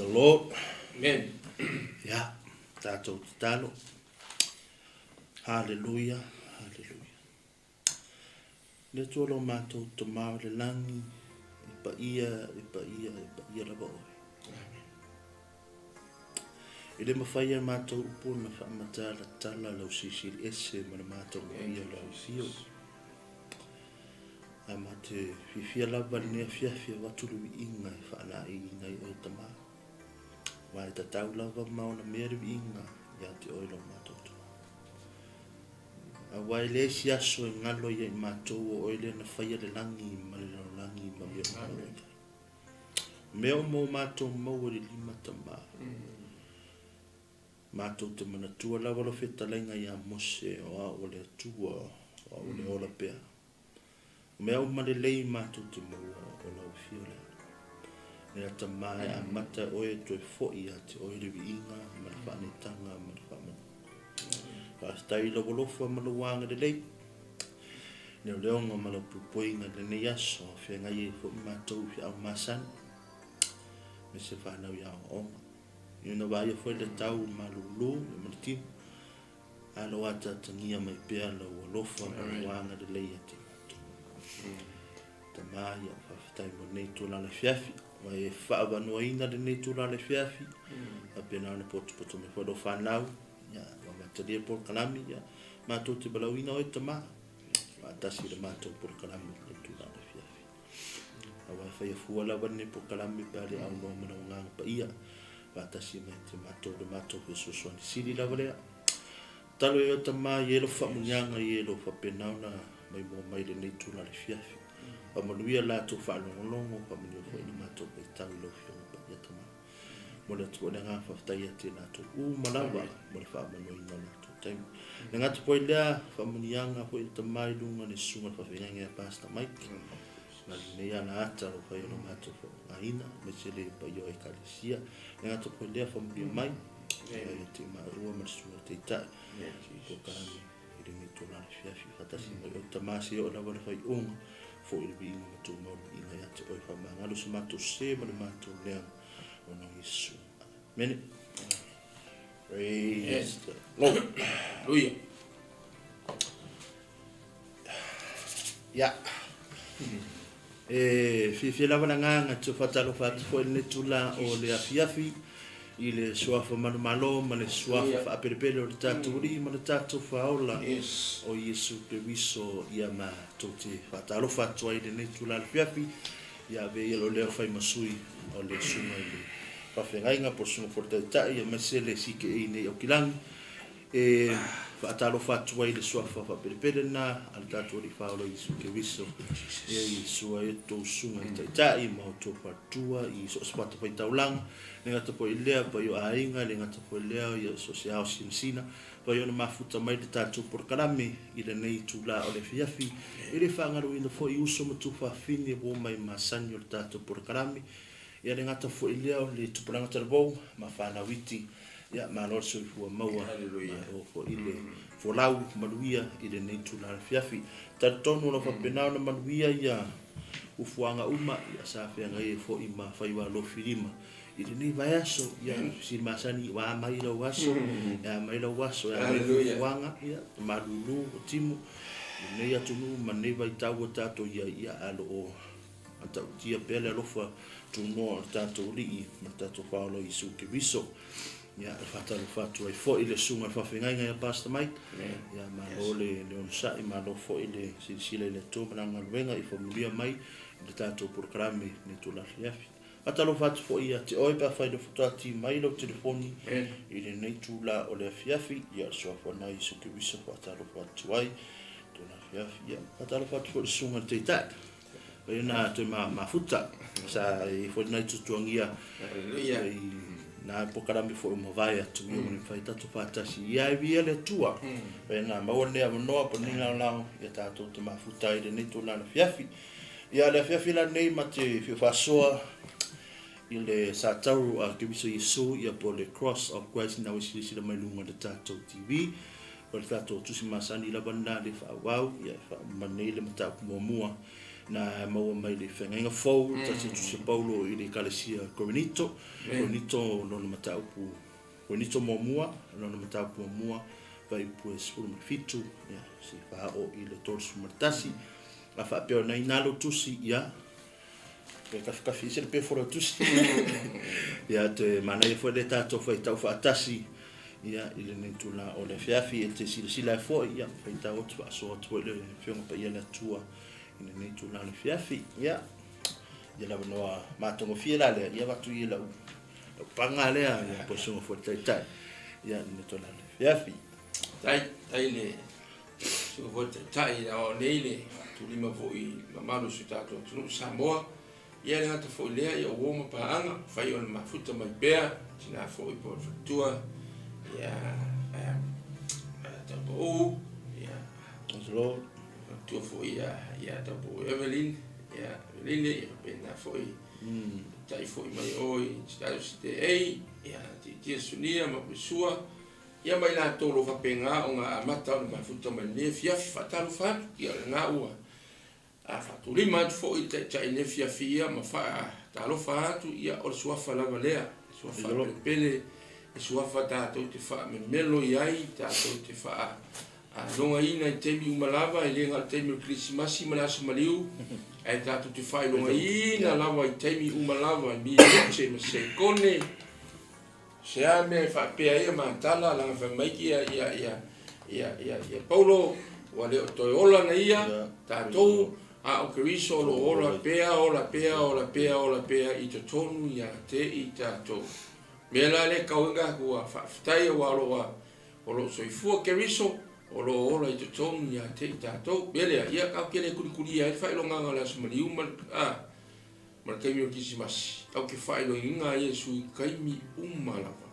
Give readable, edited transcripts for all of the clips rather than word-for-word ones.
Lord. Amen. Ia, tatou tatalo. Hallelujah, hallelujah. Le Atua lo matou Tama o le lagi, e paia, e paia, e paia lava oe. Amen. E le mafai e matou upu ona faamatalatala lau silisili ese ma le matagofie o lau afio. Ae ma te fiafia lava i lenei afiafi avatu le viiga e faalaiina ai oe Tama. Aua e tatau lava ma ona mea le viiga ia te oe lo matou Tama. Aua e leai se aso e galo ia i matou o oe lea na faia le lagi ma le lalolagi ma mea uma o lo o i ai. O mea uma ua matou maua i le lima Tama. Matou te manatua lava lau fetalaiga ia Mose, o au o le Atua, o au o le ola pea. O mea uma lelei matou te maua o lau afio lea. Lea Tama e amata e oe e toe foi ia te oe le viiga ma le faaneetaga ma le faamanu. Faafetai i lou alofa ma lou agalelei, leoleoga ma lau puipuiga i lenei aso, feagai ai foi matou i feau masani, me se fanau i aoaoga. I ona vaaia foi le tau malulu ma le tino, a lo ataatagia mai pea lau alofa ma lau agalelei ia te matou. Tama, ia, faafetai mo lenei itula afiafi, ua e faavanoaina lenei itula afiafi, faapena ona potopoto mai foi lau fanau, ia, ua amatalia polokalame, ia, matou te valaauina oe Tama, faatasi i le matou polokalame i lenei itula afiafi. Aua e faia fua lava lenei polokalame pe a le aunoa ma lau Agaga Paia, faatasi mai te matou le matou fesoasoani sili lava lea. Tatalo e oe Tama i e lou faamuniaga i e lou faapena ona maimoa mai lenei itula le afiafi. Faamanuia latou faalogologo, faamanuia foi le matou faitau i lau Afioga Paia Tama. Momoli atu foi le agaga faafetai ia te latou uma lava mo le faamanoina o latou taimi. Le gata foi lea, faamanuiaga foi le Tama i luga le susuga le faafeagaiga ia Pastor Mike. Ma lenei ala ata o fai o le matou faaaogaina, aemaise le paia o Ekalesia. Le gata foi lea, faamanuia mai, ia te maua ma le susuga le Taitai, polokalame i lenei itula afiafi, faatasi mai oe Tama seia oo lava le faaiuga, foi le viiga ma tumau le viiga ia te oe, faamagalo so matou se ma le matou leaga, ona o Iesu. Amene. Praise the Lord. Hallelujah. Ia. E fiafia lava le agaga e tau faatalofa atu foi i lenei itula o le afiafi i le suafa manumalo ma le suafa faapelepele o le tatou Alii ma le tatou Faaola o Iesu Keriso. Ia matou te faatalofa atu ai i lenei itula afiafi. Ia avea ia lou leo fai ma sui o le susuga i le faafeagaiga po o le susuga foi i le Taitai aemaise le CKA nei Aukilagi. E faatalofa atu ai i le suafa faapelepele lena a le tatou Alii Faaola Iesu Keriso. Ia Iesu ai outou susuga i taitai ma outou faletua i so o se fatafaitaulaga, e le gata foi i lea paia o aiga, e le gata foi i lea ia so o se ao sinasina, paia ona mafuta mai le tatou polokalame i lenei itula o le afiafi. E le faagaloina foi uso ma tuafafine ua omai masani o le tatou polokalame. Ia le gata foi i lea o le tupulaga talavou ma fanau iti. Ia, malo le soifua maua, malo foi le folau manuia i lenei itula afiafi. Talitonu o lo o faapena ona manuia ia fuafuaga uma, ia sa feagai ai foi ma faiva alofilima i lenei vaiaso. Ia, fesili masani, ua a mai lau aso, e a mai lau aso, e a mai fuafuaga, ia, malulu o timu i lenei atunuu ma lenei vaitau ua tatou i ai, ia, ae o lo o matautia pea le alofa tunoa o le tatou Alii ma le tatou Faaola Iesu Keriso. Ia, e faatalofa atu ai foi i le susuga i le faafeagaiga ia Pastor Mike. Ia, malo le onosai, malo foi le silasila i le Atua ma lana galuega i faamanuia mai i le tatou polokalame i lenei itula afiafi. Faatalofa atu foi ia te oe pe afai le faatoa ti mai lau telefoni i lenei itula o le afiafi. Ia, o le suafa lena Iesu Keriso faatalofa atu ai itula afiafi. Ia, faatalofa atu foi i le susuga i le Taitai. Ia na toe mafuta sa i foi nai tutuangia i na polokalame foi o mavae atu ia ua mafai tatou faatasi ia e viia le Atua. Ia na maua lenei avanoa po o lenei laolao ia tatou te mafuta ai i lenei itula afiafi. Ia le afiafi la lenei ma te fia faasoa i le satauro a Keriso Iesu ia po o le Cross of Christ ina ua silasila mai luga o le tatou TV. O le tatou tusi masani lava lena le faaauau ia e faauma nei le mataupu muamua. Na maua mai le feagaiga fou, tasi o Tusi a Paulo i le Ekalesia Korinito, Korinito lona mataupu, Korinito muamua, lona mataupu muamua, fuaiupu e 17, ia, seia faaoo i le 31. A faapea ona ina lou tusi, ia, toe kafikafi ese le pefu o lau tusi. Ia, toe manaia foi le tatou faitau faatasi, ia, i lenei itula o le afiafi, e te silasila ai foi, ia, faitau atu, faasoa atu foi le Afioga Paia a le Atua i lenei itula o le afiafi. Ia, ia le avanoa matagofie la lea, ia avatu i lau lau paga lea, ia po o susuga foi le Taitai, ia, i lenei itula o le afiafi. Tai, tai le susuga foi le Taitai i aoao nei le faatulima foi i le mamalu o si o tatou atunuu Samoa. Ia e le gata foi i lea, ia o uo ma paaga, fai ona mafuta mai pea, tina foi po o le faletua, ia, Taupou, ia, faletua foi ia, ia Taupou Evelyn, ia, Eveline, ia faapena foi, tai foi mai o i Chicago CTA, ia, Titia Sunia ma Pesua, ia ma i latou o lo o faapena ona amata ona mafuta mai lenei afiafi. Faatalofa atu, ia o lena ua A faatulima atu foi le Taitai i lenei afiafi ia ma faatalofa atu, ia o le suafa lava lea, le suafa pelepele, le suafa tatou te faamemelo i ai, tatou te faalogaina i taimi uma lava, e le na o le taimi o le Kerisimasi ma le Aso Maliu, ae tatou te faailogaina lava i taimi uma lava, i minute ma sekone, se a mea e faapea ai a matala, leaga fai mai ia, ia, ia, ia, ia, ia Paulo, ua le o toe ola na ia, tatou, a o Keriso o lo o ola pea, ola pea, ola pea, ola pea i totonu ia te i tatou. Mea la lea kau inga ua faafetai aua o lo o o lo o soifua Keriso, o lo o ola i totonu ia te i tatou. Mea lea, ia kau ke le kulikulia ai le faailogaga o le Aso Maliu ma le, a, ma le taimi o le Kerisimasi, au ke faailogiga ai Iesu i taimi uma lava.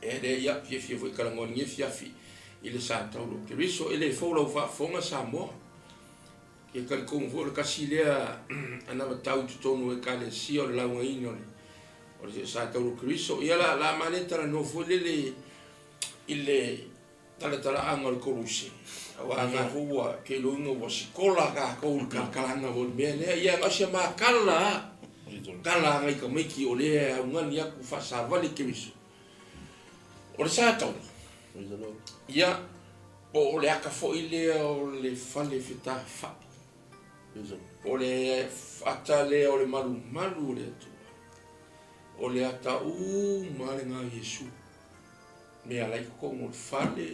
E le ia, fiafia foi talanoa i lenei afiafi i le sa taulo o Keriso. E le fou lau faafofoga Samoa. Ke talitonu foi o le tasi lea anavatau i totonu o Ekalesia o le laugaina o le o le sa taulo o Keriso. Ia la la ma le talanoa foi lele i le talatalaaga o le Koluse, aua na foi ua keiloina ua sikola tatou i le talakalaga foi i le mea lea. Ia na o si a matala lava, tala a nai tamaiti o lea e augani atu faasavali Keriso. O le sa taula, ia, po o le ata foi lea o le fale fetafai, po o le ata lea o le malumalu o le Atua, o le ata uma lena o Iesu. Mea la i totonu o le fale,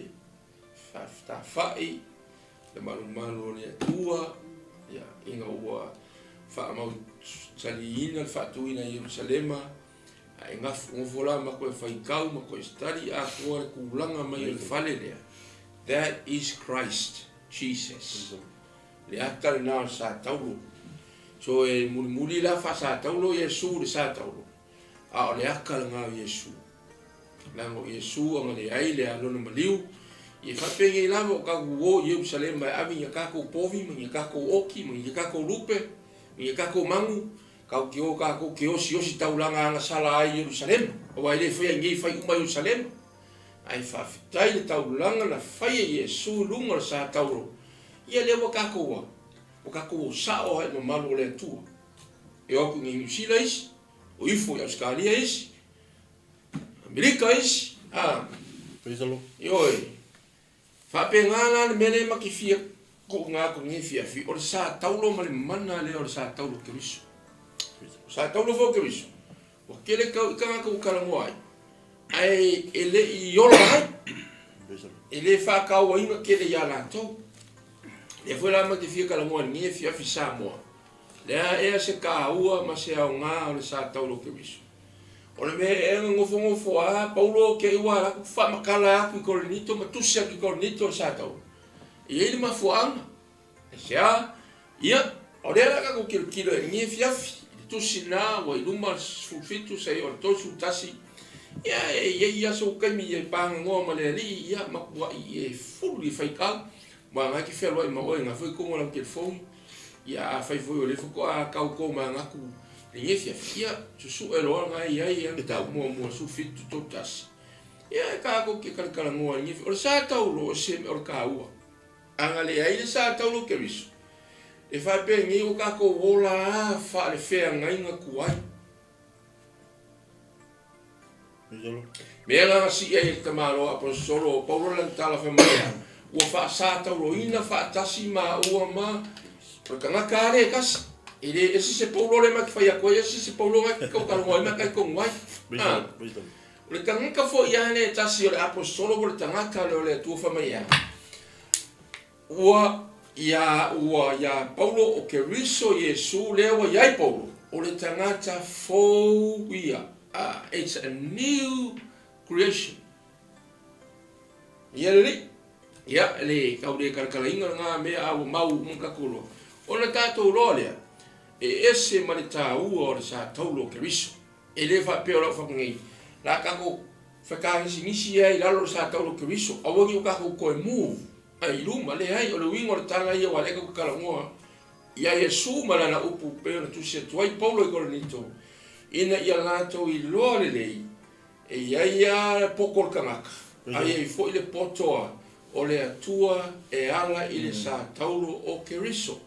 faafetafai, le malumalu o le Atua, ia, ina ua faamausaliina le faatuina i Ierusalema, ae nofo la ma toe faitau ma toe study atoa le tulaga mai o le fale lea. That is Christ Jesus. Le ata lena o le sa taulo. So e mulimuli la faasa taulo Iesu i le sa taulo, a o le ata lena o Iesu. Leaga o Iesu aga leai le alona maliu, ia faapenei lava o tatou o i Ierusalema e ave i a tatou povi ma ni a tatou oki ma ni a tatou lupe ma ni a tatou magu, tatou te o tatou te osiosi taulaga agasala ai i Ierusalema, aua e le faia i nei fai uma Ierusalema. Ae faafetai le taulaga na faia e Iesu i luga o le sa tauro, ia lea ua tatou a, ua tatou o sao lava i mamalu o le Atua. E o atu i Niu Sila isi, o ifo i Ausetalia isi, Amerika isi, a. Praise the Lord. Ioe. Faapena la le mea lea ma te fia tuuina atu i lenei afiafi, o le sa taulo ma le mana lea o le sa taulo o Keriso. O sa taulo foi o Keriso, ua tele tau i tagata ua talanoa ai, ae e le i ola ai, e le faatauaina tele ia latou. Lea foi la ma te fia talanoa i lenei afiafi Samoa, lea ea se taua ma se aoga o le sa taulo o Keriso. O le mea ea na nofonofo a Paulo te i ua alu atu faamatala atu i Korinito ma tusi atu i Korinito le sa taua. E i ai le mafuaaga. Aisea? Ia, o lea la tatou tilotilo i lenei afiafi, i le tusi lena ua i luma le 17 seia o le 31, ia e i ai aso taimi e paganoa ma le Alii, ia matuai e fulu i faitau, aua na e te fealuai ma oe na foi totonu o lau telefoni, Ia afai foi o lea faatoa tau to manatu i lenei afiafi, ia susue loa na e i ai ia tau muamua 17 31. Ia e tatou te talatalanoa i lenei afiafi. O le sa taulo o se o le taua. A na leai le sa taulo Keriso, E faapenei ua tatou ola lava faalefeagaiga tuai. Mea la na sii ai e le tamaloa Aposetolo o Paulo lana tala fai mai ia, Ua faasatauloina faatasi maua ma o le tagata lava lea e tasi. E le ese se Paulo lea ma te fai atu ai, ese se Paulo na e te tautalogo ai ma talitonu ai. A, o le tagata foi lava lea e tasi o le Aposetolo po o le tagata lea o le Atua fai mai ia, Ua iā ua iā Paulo o Keriso Iesu lea ua i ai Paulo, o le tagata fou ia. It's a new creation. Ia lelei. Ia, e le tau le kalakalaina lena mea a ua mau uma tatou loa. Ona tatou loa lea, e ese ma le taua o le sa taulo o Keriso. E le faapea o lau faapenei, la tatou fetagisigisi ai i lalo o le sa taulo o Keriso, aua ne i o tatou toe move ai i luma. Leai, o le uiga o le tala ia aua o lea tatou te talanoa iā Iesu ma lana upu pei ona tusi atu ai Paulo i Korinito, ina ia latou iloa lelei e i ai lava le poto o le tagata, a i ai foi le poto a o le Atua e ala i le sa taulo o Keriso.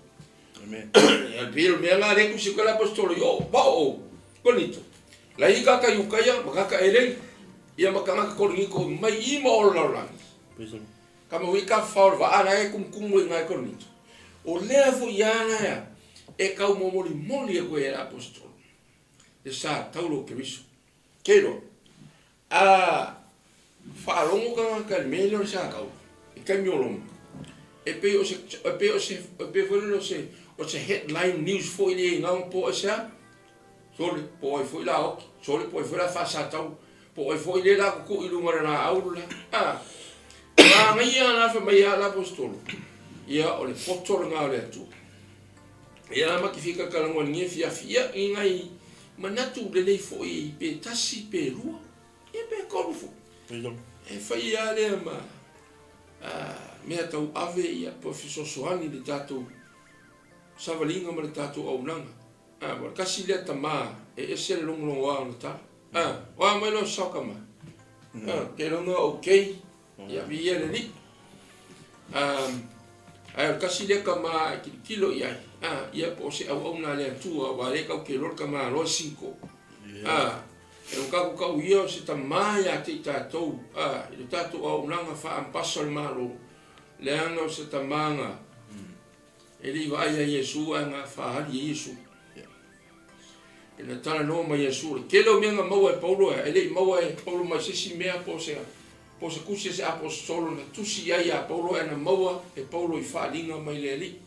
Amen. E pei o le mea lena lea e tusi atu ai le Aposetolo i o, ma o ou, Korinito. Lai tagata Iutaia ma tagata Eleni, ia ma tagata Korinito mai i ma o le lalolagi. Ka mau i ka fafao o le vaa la e tumutumu ai i ina i Korinito. O lea foi lava la e tau momolimoli atu ai e le Aposetolo le sa taulo o Keriso. Keiloa, a faalogo tagata i le mea lea o le sa taulo i taimi o Roma, e pei o se, e pei o se, e pei foi lele o se, o se headline news foi lea i ina po o aisea, sole, po o ai foi la oti, sole, po o ai foi la faasatau, po o ai foi lea la tutuu i luga o le laau le la. A, manaia la fai mai a le Aposetolo, ia o le poto lena o le Atua. Ia la ma te fia talatalanoa i lenei afiafi, ia i nai manatu lelei foi pe tasi pe lua, ia pe tolu foi. E fai lava lea ma mea tauave ia po o fesoasoani i le tatou savaliga ma le tatou auaunaga. A, ua tasi lea tama e ese le logologoa o na tala. A, o a mai lou sao tama? A, ke lono okay, ia viia le Alii. A, ae o le tasi lea tama e tilotilo i ai, a, ia po o se auauna a le Atua, aua o lea e tau te iloa le tama loa single. A, e ua tatou tau ia o se tama ia te i tatou, a, i le tatou auaunaga faa-ambasa o le Malo, leaga o se tama na, E le i vaai ia Iesu ae na faaali e Iesu. E na talanoa mai Iesu, o le tele o mea na maua e Paulo e le i maua e Paulo mai se isi mea po o se po o se tusi a se aposetolo na tusi ai ia Paulo ae na maua e Paulo i faaaliga mai le Alii.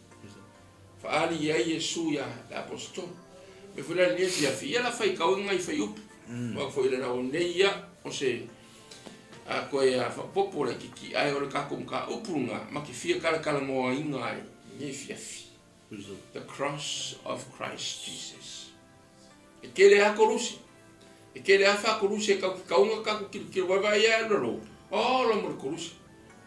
Faaali i ai Iesu ia le aposetolo. Mea foi la lenei afiafi, ia la faitau ai nai fuaiupu. Aua foi le o nei ia o se A koe a faaopoopo laitiiti, ae o le tatou mataupu lena ma te fia talatalanoaina ai lenei afiafi, The Cross of Christ Jesus. E tele lava koluse, e tele lava faakoluse e tau te tauga tatou tilotilo vaevae ia alu lalo, ola mo le koluse.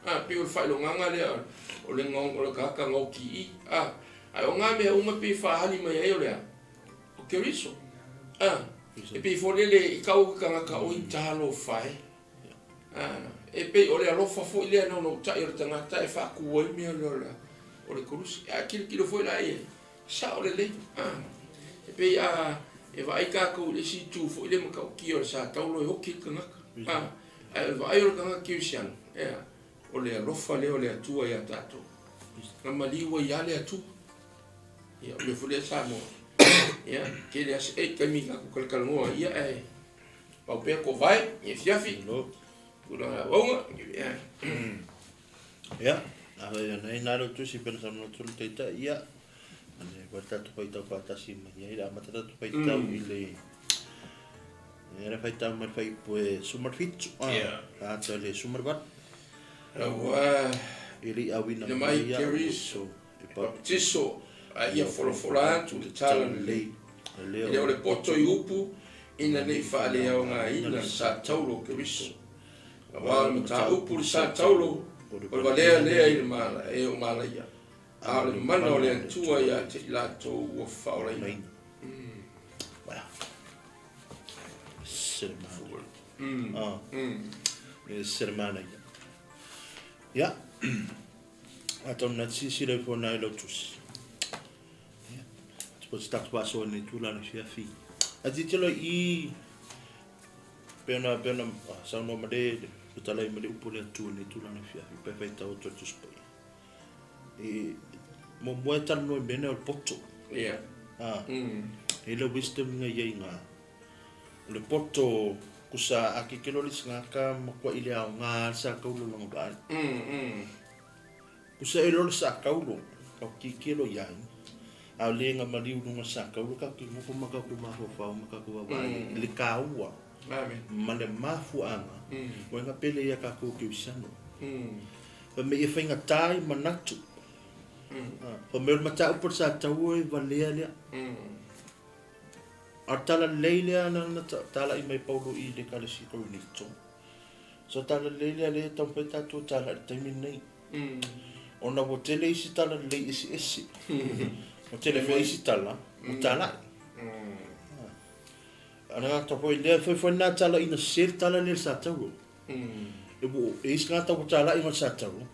A, pei o le faailogaga lea o le o le tagata gaoki i, a, ae o na mea uma e pei e faaali mai ai o le a? O Keriso. A, e pei foi lele i kau ke tagata oi talofa e. A, e pei o le alofa foi lea naunautai o le tagata e faatu ai mea lea o le, o le koluse. A tilotilo foi la i ai, sao lelei. A, e pei a e vaai tatou i le isi itu foi lea matautia o le sa taulo e oti le tagata. A, ae o le vaai o le tagata kerisiano, ea, o le alofa lea o le Atua ia tatou. Na maliu ai lava le Atua. Ia, o mea foi lea Samoa. Ia, tele lava se ei taimi tatou talatalanoa ai, ia ae pau pea ko vae i afiafi. Tulaga auauna, ia. Ia, a whai ana i nā reo tusi pena sa mana tolu teitai, ia, ane koe tātou whaitau whātasi mai ai, rā mata tātou whaitau i le, e ara whaitau mai whai poe sumar fitu, a, rā atu le sumar valu. Rawa, i li awina mai Keris, E baptiso a ia folafola atu le tala lelei. E le o le poto i upu ina ne i faaleaogaina le sa taulo o Keriso. Aua o le mataupu i le sa taulo, o le valea lea i le mala, e o malaia, a o le mana o le Atua ia te i latou ua faaolaina. Ia. Atonu na te silasila ifo na i lau tusi. Ko se tatou faasoa i lenei itula i le afiafi. Ae tilotilo i i, pei ona, pei ona saunoa ma le fetalai ma le upu a le Atua i lenei itula i le afiafi, pe faitau atu ai le Tusi Paia. E, muamua e talanoa i mea nei o le poto. Ia. Ah. E le wisdom nga ia i ngā. O le poto, kusa a ke kelo le singaka makua i le ao ngā sa kaulo longa vaai. Kusa e lo le sa kaulo, kau ki kelo iai. A o le nga maliu lunga sa kaulo kau ki ngoko ma kau ku mafaufau ma kau ku vaavaai i le kaua ma le mafuaaga ua inga pele ia kakou Kerisiano. Fai mai ia faigata i manatu. Fai mai o le mataupu o le sa taua e valea lea. A o le tala lelei lea na na talai mai Paulo i le Ekalesia Korinito. So tala lelei lea lea e taumafai tatou tala i le taimi lenei. Ona ua tele isi tala lelei eseese. Ua tele foi isi tala ua talai. A le gata foi lea, foi foi lena tala ina sese le tala lea i le Satauro. E ua e isi tagata ua talai ma le Satauro,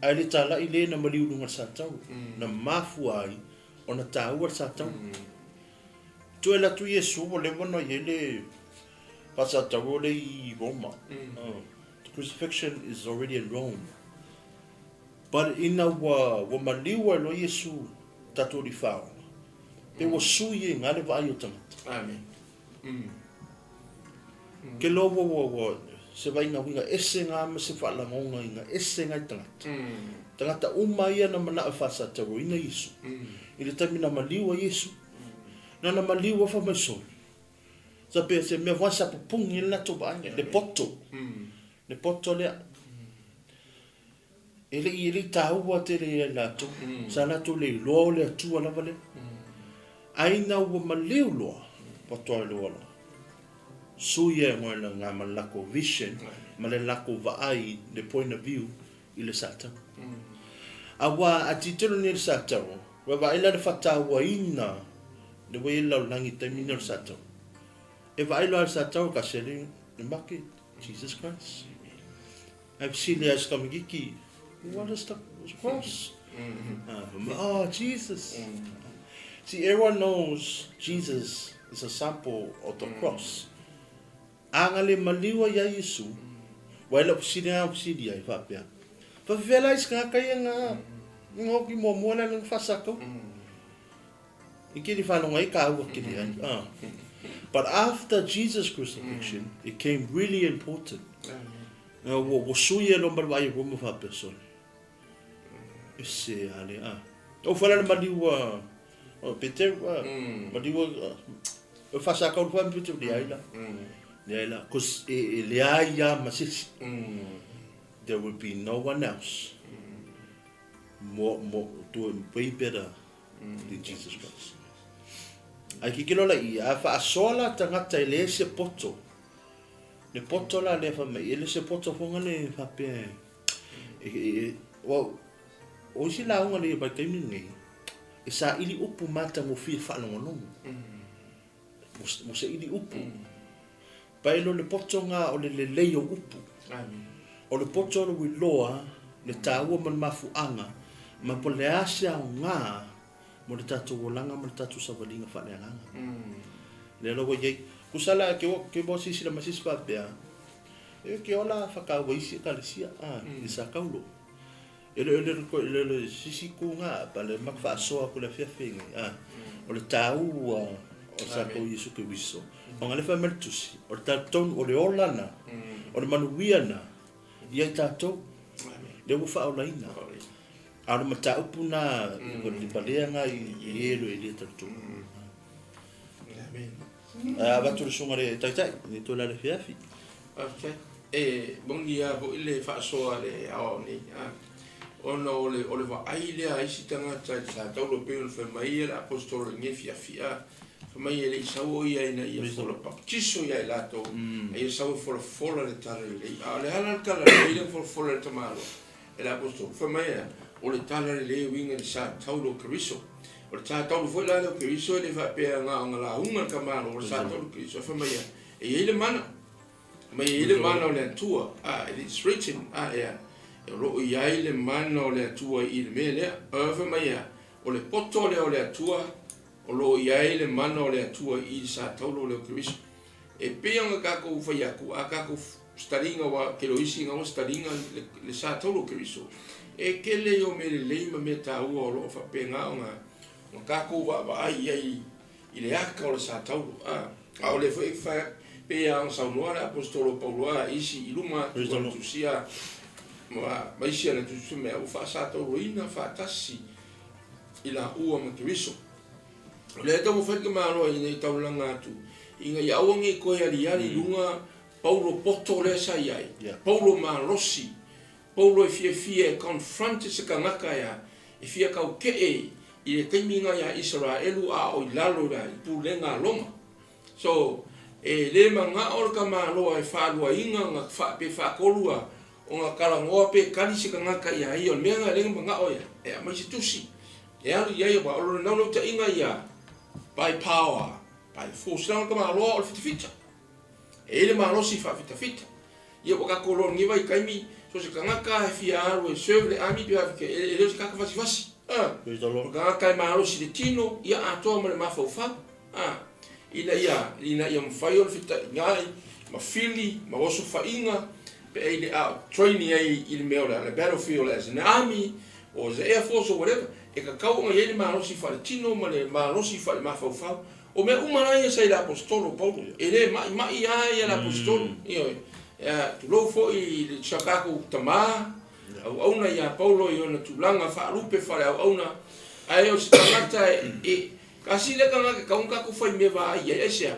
ae le talai le na maliu i luga o le Satauro. Na mafua ai ona taua le Satauro. Toe alu atu Iesu ua leva ona i ai le faasatauro lea i Roma. The crucifixion is already in Rome. But ina ua ua maliu ai loa Iesu tatou alii faola, pe ua sui ai nga le vaai o tagata. Amen. Ke loa ua ua ua se vaaiga uiga ese nga ma se faalagoga iga ese nga i tagata. Tagata uma ia na manao e faasatauroina Iesu. I le taimi na maliu ai Iesu, na na maliu afa mai sole. Sa pe se mea foi sa pupungi ai le latou vaaiga, le poto. Le poto lea. E le i, e le i taua tele ia i latou. Sa latou le iloa o le Atua lava lea. Ai na ua maliu loa, faatoa iloa loa. Sui e ngoe la nga ma le lakou vision, ma le lakou vaai, le point of view i le Satani. Aua a tilotilo nei le Satani, ua vaai la le faatauaina le ua i ai le lalolagi i le taimi lenei o le Satani. E vaai loa le Satani ka sele le make Jesus Christ. Ae fesili a si tamaititi, What is the cross? Oh, Jesus. See, everyone knows Jesus is a sample of the cross. A nga le maliu ai ia Iesu, ua e lau fesili lava fesili ai faapea, Faafefea la isi tagata ia na oki muamua la na faasakau? I kili whalonga ai ka aua kili ai. But after Jesus crucifixion, it came really important. Ua, ua sui e loma le vaai o Roma faapea sole. E se ale a. O whala le maliu a o Peter a maliu a o whasaka o wha Peter le ai la. Le ai la cause e, e le ai a ma sisi. There will be no one else more more doing way better than Jesus Christ. Ai kikilo la ia, a whaasoa la tangata e le se poto. Le poto la lea fai mai, e le se poto fonga le faapea e, e, well, o isi lauga le vaitaimi lenei, e saili upu matagofie faalogologo. Mo saili upu. Pa e lo le poto ngā o le lelei o upu. O le poto o le wiloa, le tāua ma le mafuaaga, ma po le a se aoga mo le tatou olaga ma le tatou savaliga faaleagaga. Lea la ua i ai. Tusa la ke ke mo silasila mai se isi faapea, e ke ola whakaua isi ekalesia, a, i sa kaulo. E le le le le sisi ku nga pa le mak faasoa ku le afiafi ngai, a. O le tāua o sa kou Iesu Keriso. O nga le wha mai le tusi, o le talitonu, o le ola na, o le manuia na, ia i tātou, le ua whaolaina. A o le mataupu na, le valea nga i e lo e le talitonu. Amen. A avatu le susuga le taitai, nei toe la le afiafi. Faafetai. E moni lava foi le faasoa a le aoao nei, a, ona o le, o le vaai lea a isi tagata i le sa taulo e pei ona fai mai ia le Aposetolo i lenei afiafi, a, fai mai e le i sau o ia ina ia fola papatiso ia i latou, a ia sau e folafola le talalelei. A o le ala le talalelei lea na folafola e le tamaloa, e le Aposetolo, fai mai e a, o le talalelei e uiga i le sa taulo o Keriso. O le sa taulu foi la lea o Keriso e le faapea na ona lauga le tamaloa, o le sa taulu o Keriso, fai mai e a, e i ai le mana, mai e i ai le mana o le Atua, a, it is written, a, e a, o lo o i ai le mana o le Atua i le mea lea. Fai mai e a, o le poto lea o le Atua, O lo o i ai le mana o le Atua i le sa taulo lea o Keriso. E pei ona tatou fai atu, a tatou study-ina, aua tele o isi na ua study-ina le sa taulo o Keriso, e tele ia o mea lelei ma mea taua o lo o faapena ona tatou vaavaai i ai i le ata o le sa taulo. A, a o lea foi e fai atu, pei lava ona saunoa le Aposetolo o Paulo a isi i luma atu o le tusia ma isi ana tusi fai mai, ua faasatauloina faatasi i laua ma Keriso. O lea e taumafai le tamaloa ina ia taulaga atu, ina ia aua ne i toe aliali i luga Paulo poto lea sa i ai, Paulo malosi, Paulo e fiafia e confront se tagata ea e fia taukee i le taimi lena ia Isaraelu a o i lalo i le pulega a Roma. So, e le manao le tamaloa e faaluaina ona pe faatolu a ona talanoa pe tali se tagata ia ia. O le mea lena lea na manao ia e aumai se tusi e alu i ai aua o lona naunautaiga ia by power, by force. Leaga o le tamaloa o le fitafita. E i ai le malosi faafitafita. Ia ua tatou iloa i lenei vaitaimi, so o se tagata lava e fia alu e serve le army pe a, e le o se tagata fasifasi. A, o le tagata e malosi i le tino, ia atoa ma le mafaufau. A, ina ia, ina ia mafai ona fetaigai ma fili ma osofaiga pe a i le a train ai i le mea o le a, le battlefield as an army or as a air force or whatever, e tatau ona i ai le malosi faaletino ma le malosi faalemafaufau. O mea uma la ia sa i le Aposetolo o Paulo, e le maimai lava ia le Aposetolo, ioe. Ia, tulou foi i le sa tatou tama, auauna ia Paulo i ona tulaga faalupe faaleauauna, ae o se tagata e, tasi lea tagata e tatau ona tatou faimea vaai i ai, aisea?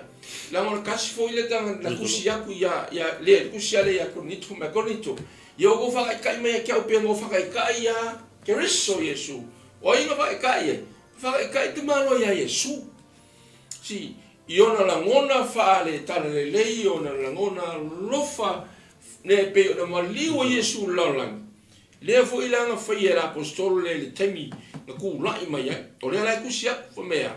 Leaga o le tasi foi lea tagata na tusi atu ia, ia, le tusi a lea ia Korinito, mai Korinito, ia outou faataitai mai ia te au pei ona ou faataitai ia Keriso Iesu. O ai na faataitai ai? Faataitai te Malo ia Iesu. Si, i ona lagona faale-talalelei, ona lagona alofa, ne pei ona maliu ai Iesu i le lalolagi. Lea foi la na faia e le Aposetolo lea i le taimi na tulai mai ai. O lea la e tusi atu, fai mai a,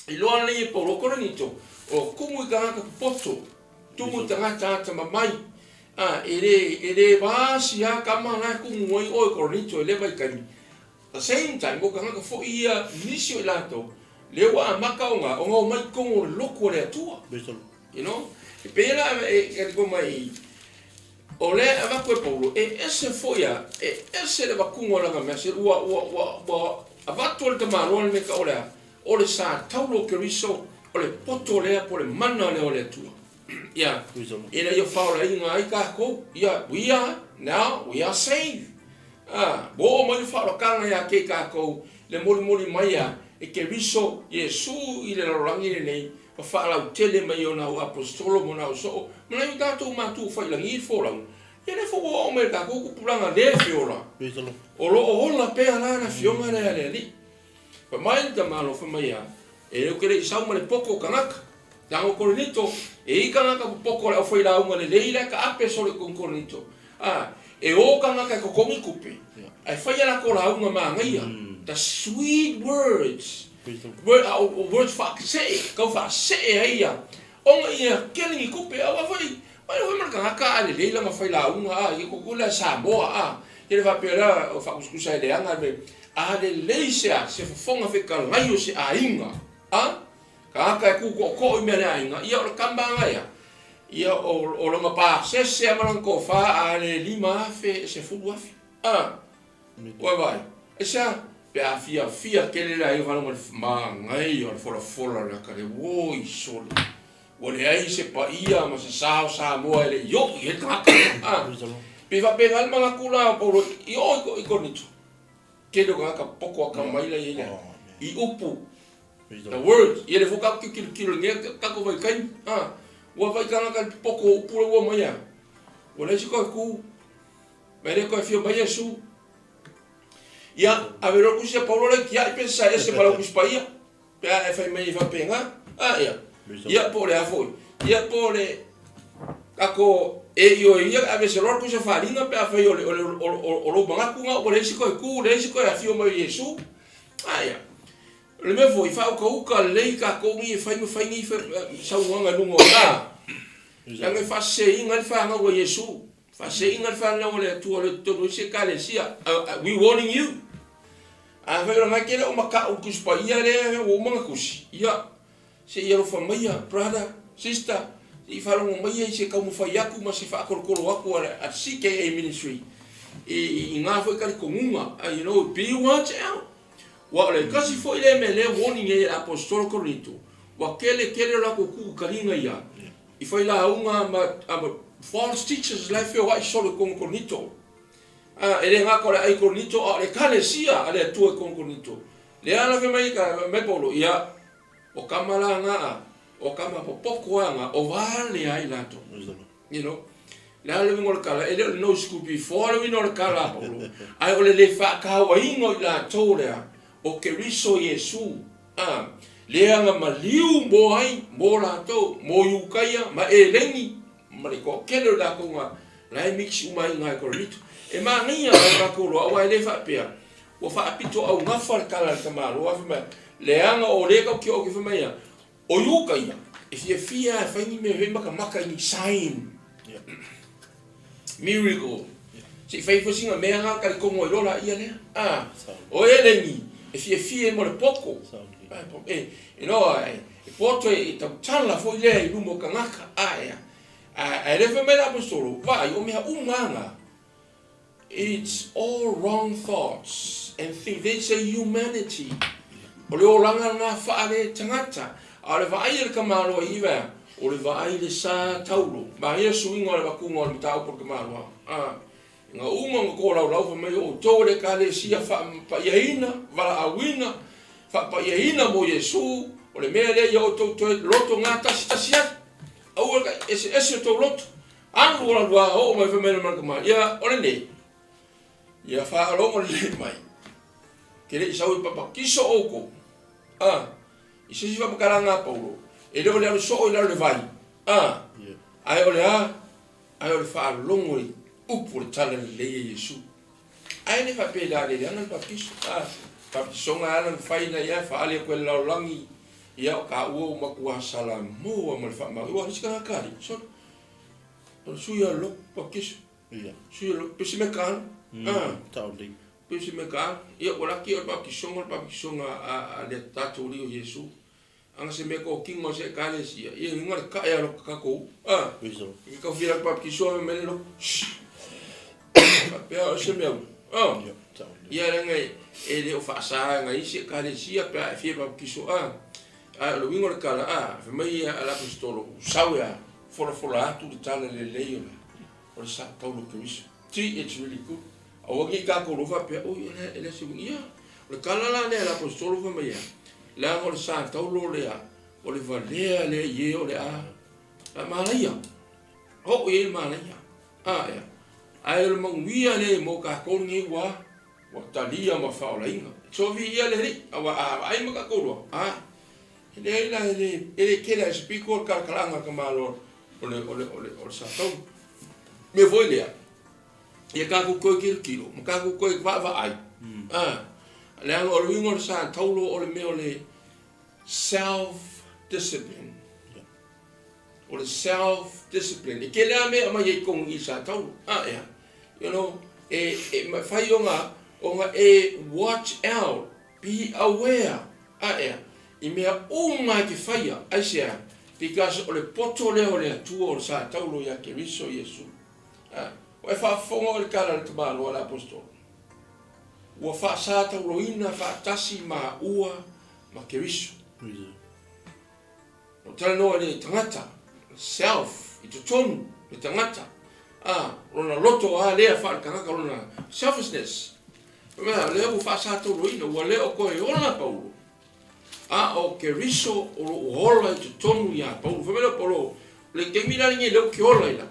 iloa nei e Paulo o Korinito, o tumu i tagata popoto, tumu i tagata atamamai, a, e le, e le vasi lava tama la e tumu ai oe Korinito i lea vaitaimi. The same time, o tagata foi ia nisi o i latou, lea ua amata ona, ona omai i totonu o le lotu a le Atua. You know? E pei la e taliko mai, o lea e avatu e Paulo, e ese foi a, e ese le avatuga o lana mea, se ua, ua, ua, ua avatu e le tamaloa le mea tau o le a? O le sa taulo o Keriso, o le poto lea po o le mana lea o le Atua. Ia, ina ia faolaina ai tatou, ia, we are, now we are saved. A, ua oo mai le faaolataga ia te i tatou, le molimoli mai a e Keriso Iesu i le lalolagi lenei, ma faalautele mai e ona au aposetolo ma ona au soo, ma nai o tatou matua fai-lagi i le folauga. Ia lea foi ua oo mai i le tatou tupulaga le feola, o lo o ola pea la le Afioga lea a le Alii. Fai mai le tamaloa, fai mai a, e ou te le i sau ma le poto o tagata. Leaga o Korinito, e i tagata popoto o le aufailauga lelei la e taape solo i totonu Korinito. A, e o tagata e totogi tupe, ae fai a latou lauga manaia, the sweet words, word, a o words faasee, tau faasee ai ia, ona ia kele ni tupe, aua foi, mai foi ma le tagata a lelei lana failauga, a, ia koko lea Samoa, a, ia le faapea lea, o faakusikusa e leaga le, a lelei se a, se fofoga fetalai o se aiga, a, Tagata e ku tootoo i mea le aiga, ia o le tama aga ia, ia o, o lona pasese a ma lona tofa a le 5,000 e 10,000. A, ua vaai, aisea, pe a fiafia tele le aiga faalogo i le manaia o le folafola o le ata le, oi sole, ua leai se paia ma se sa o Samoa e le i oo i ai le tagata. A, pei faapena le manatu la o Paulo i o i Korinito, tele o tagata poto atamai la i ai le, i upu The words, ia le foi tatou te tilotilo i lenei tatou vaitaimi, a, ua vaai tagata i le popoto o upu la ua omai a, ua leai se toe tu, ma e le toe afio mai Iesu. Ia, ave loa le tusi a Paulo lea i tiai pe sae ese ma lau Tusi Paia, pe a e fai mai ai faapena, a, ia, ia, po o le a foi, ia, po o le tatou e ioe ia ave ese loa le tusi a Faaaliga pe afai o le, o le, o lou manatu lena ua leai se toe tu, leai se toe afio mai o Iesu, a, ia. O le mea foi, faautauta lelei tatou nei e fai ma fai nei saunoaga i luga o la, leaga e faaseseina ai le fanau a Iesu, faaseseina le fanau a le Atua o lea i totonu o isi Ekalesia. We warning you. Afai o lena e te le o mata'u i le Tusi Paia lea ua uma ona tusi, ia, se i alofa maia, brother, sister, se i faalogo maia i se taumafai atu ma se faatolotolo atu a le CKA Ministry i na foi talitonuga, you know, be watch out. Ua o le tasi foi lea mea lea warning ai e le Aposetolo Korinito, ua tele tele o latou tuutaliga ia i failauga ma false teachers la e feoai solo i totonu o Korinito. A, e le gata o le ai Korinito, a o le Ekalesia a le Atua i totonu o Korinito. Lea la fai mai ka mai Paulo, ia, o tama la na a, o tama popoto a na, o vale ai latou. You know? Le a le uiga o le tala, e le o le no school before le uiga o le tala a Paulo, ae o le le faatauaina o i latou lea, o Keriso Iesu, a, lea na maliu mo ai, mo latou, mo Iutaia ma Eleni, ma le toatele o i latou na la e mix uma ai i ina i Korinito. E manaia lava latou loa, aua e le faapea ua faapito augafa le tala a le tamaloa, fai mai, leaga o lea tatou te oo atu, fai mai ia, o Iuta ia, e fiafia lava e fai ni mea e matamata i ni sign, miracle, se i fai foi sina mea na talitonu ai loa laia lea. A, o Eleni, e fiafia mo le poto. E, you know, e poto e tautala foi lea i luma o tagata. A, ea. Ae le fai mai le Aposetolo, vaai, o mea uma lava na, it's all wrong thoughts and things, they say humanity, o le olaga lena faale-tagata, a o le vaai a le tamaloa i i, o le vaai i le sa taulo, manaia suiga o le avatuga o le mataupu a le tamaloa, a, ina uma ona tolaulau fai mai o outou o le Ekalesia faapaiaina, valaauina, faapaiaina mo Iesu, o le mea lea ia outou toe loto gatasitasi ai, aua le eseese o tou loto, alu ola lua oo mai fai mai le malakama, ia o lenei, ia faalogo lelei mai, ke le i sau e papatiso outou, a, i se isi faamatalaga a Paulo, e le o le alu soo i lalo le vai, a, ae o le a, ae o le faalogo i upu o le tala lelei a Iesu. Ae le faapea le a le leaga le baptiso. A, baptisoga e ala ona fai ina ia faaali atu e le lalolagi, ia o taua ua matua salamoa ma le faamau. Ua isi tagata alii, sole. O le sui a lotu baptiso. Ia. Sui a lotu, pese me kalo. A, Tau lei. pese me kalo. Ia, ua laki o le baptisoga, o le baptisoga a le tatou alii o Iesu. Ana se mea kōkino o se Ekalesia, ia i luga le kaʻe a loko kakou, a, i ke kau fia baptisoa me mele loko, shh, faapea o se mea ua, a, ia leaga e le o faasa e na isi Ekalesia pe a e fia baptiso, a, ae o le uiga o le tala, a, fai mai ia a le Aposetolo, ua sau e a folafola atu le tala lelei o le, o le sa taulo Keriso. See, it's really good. Aua ne i tatou loa faapea, oi, e leai, e leai se uiga. Ia, o le tala la lea a le Aposetolo fai mai ai, leaga o le sa taulo lea, o le valea lea i e o le a, a malaia. Oo i ai le malaia. A, ea. Ae o le manuia lea mo tatou lenei ua, ua talia ma faaolaina. So viia le Alii, aua a vaai ma tatou loa, a, e leai la, e le, e le tele lava i se pito le talakalaga a le tamaloa o le, o le, o le, o le sa taulu. Mea foi lea, ia tatou toe tilotilo ma tatou toe vaavaai, a, leaga o le uiga o le sa taulo o le mea o le self discipline. O le self discipline. E tele lava mea e aumai ai i totonu i i sa taulo. A, ea. You know, e, e fai ona, ona e watch out, be aware, a, ea, i mea uma e te faia, aisea? Because o le poto lea o le Atua o le sa taulo ia Keriso Iesu. A, ua e faafofoga oe i le tala a le tamaloa a le Aposetolo? Ua faasatauloina faatasi maua ma Keriso. O talanoa i le tagata, self, i totonu le tagata, a, lona loto a lea faale-tagata, lona selfishness. Mea, lea ua faasatauloina, ua le o toe ola Paulo, a o Keriso o lo o ola i totonu iā Paulo. Fai mai lea o Paulo, o le taimi la lenei lea ou te ola ai lava,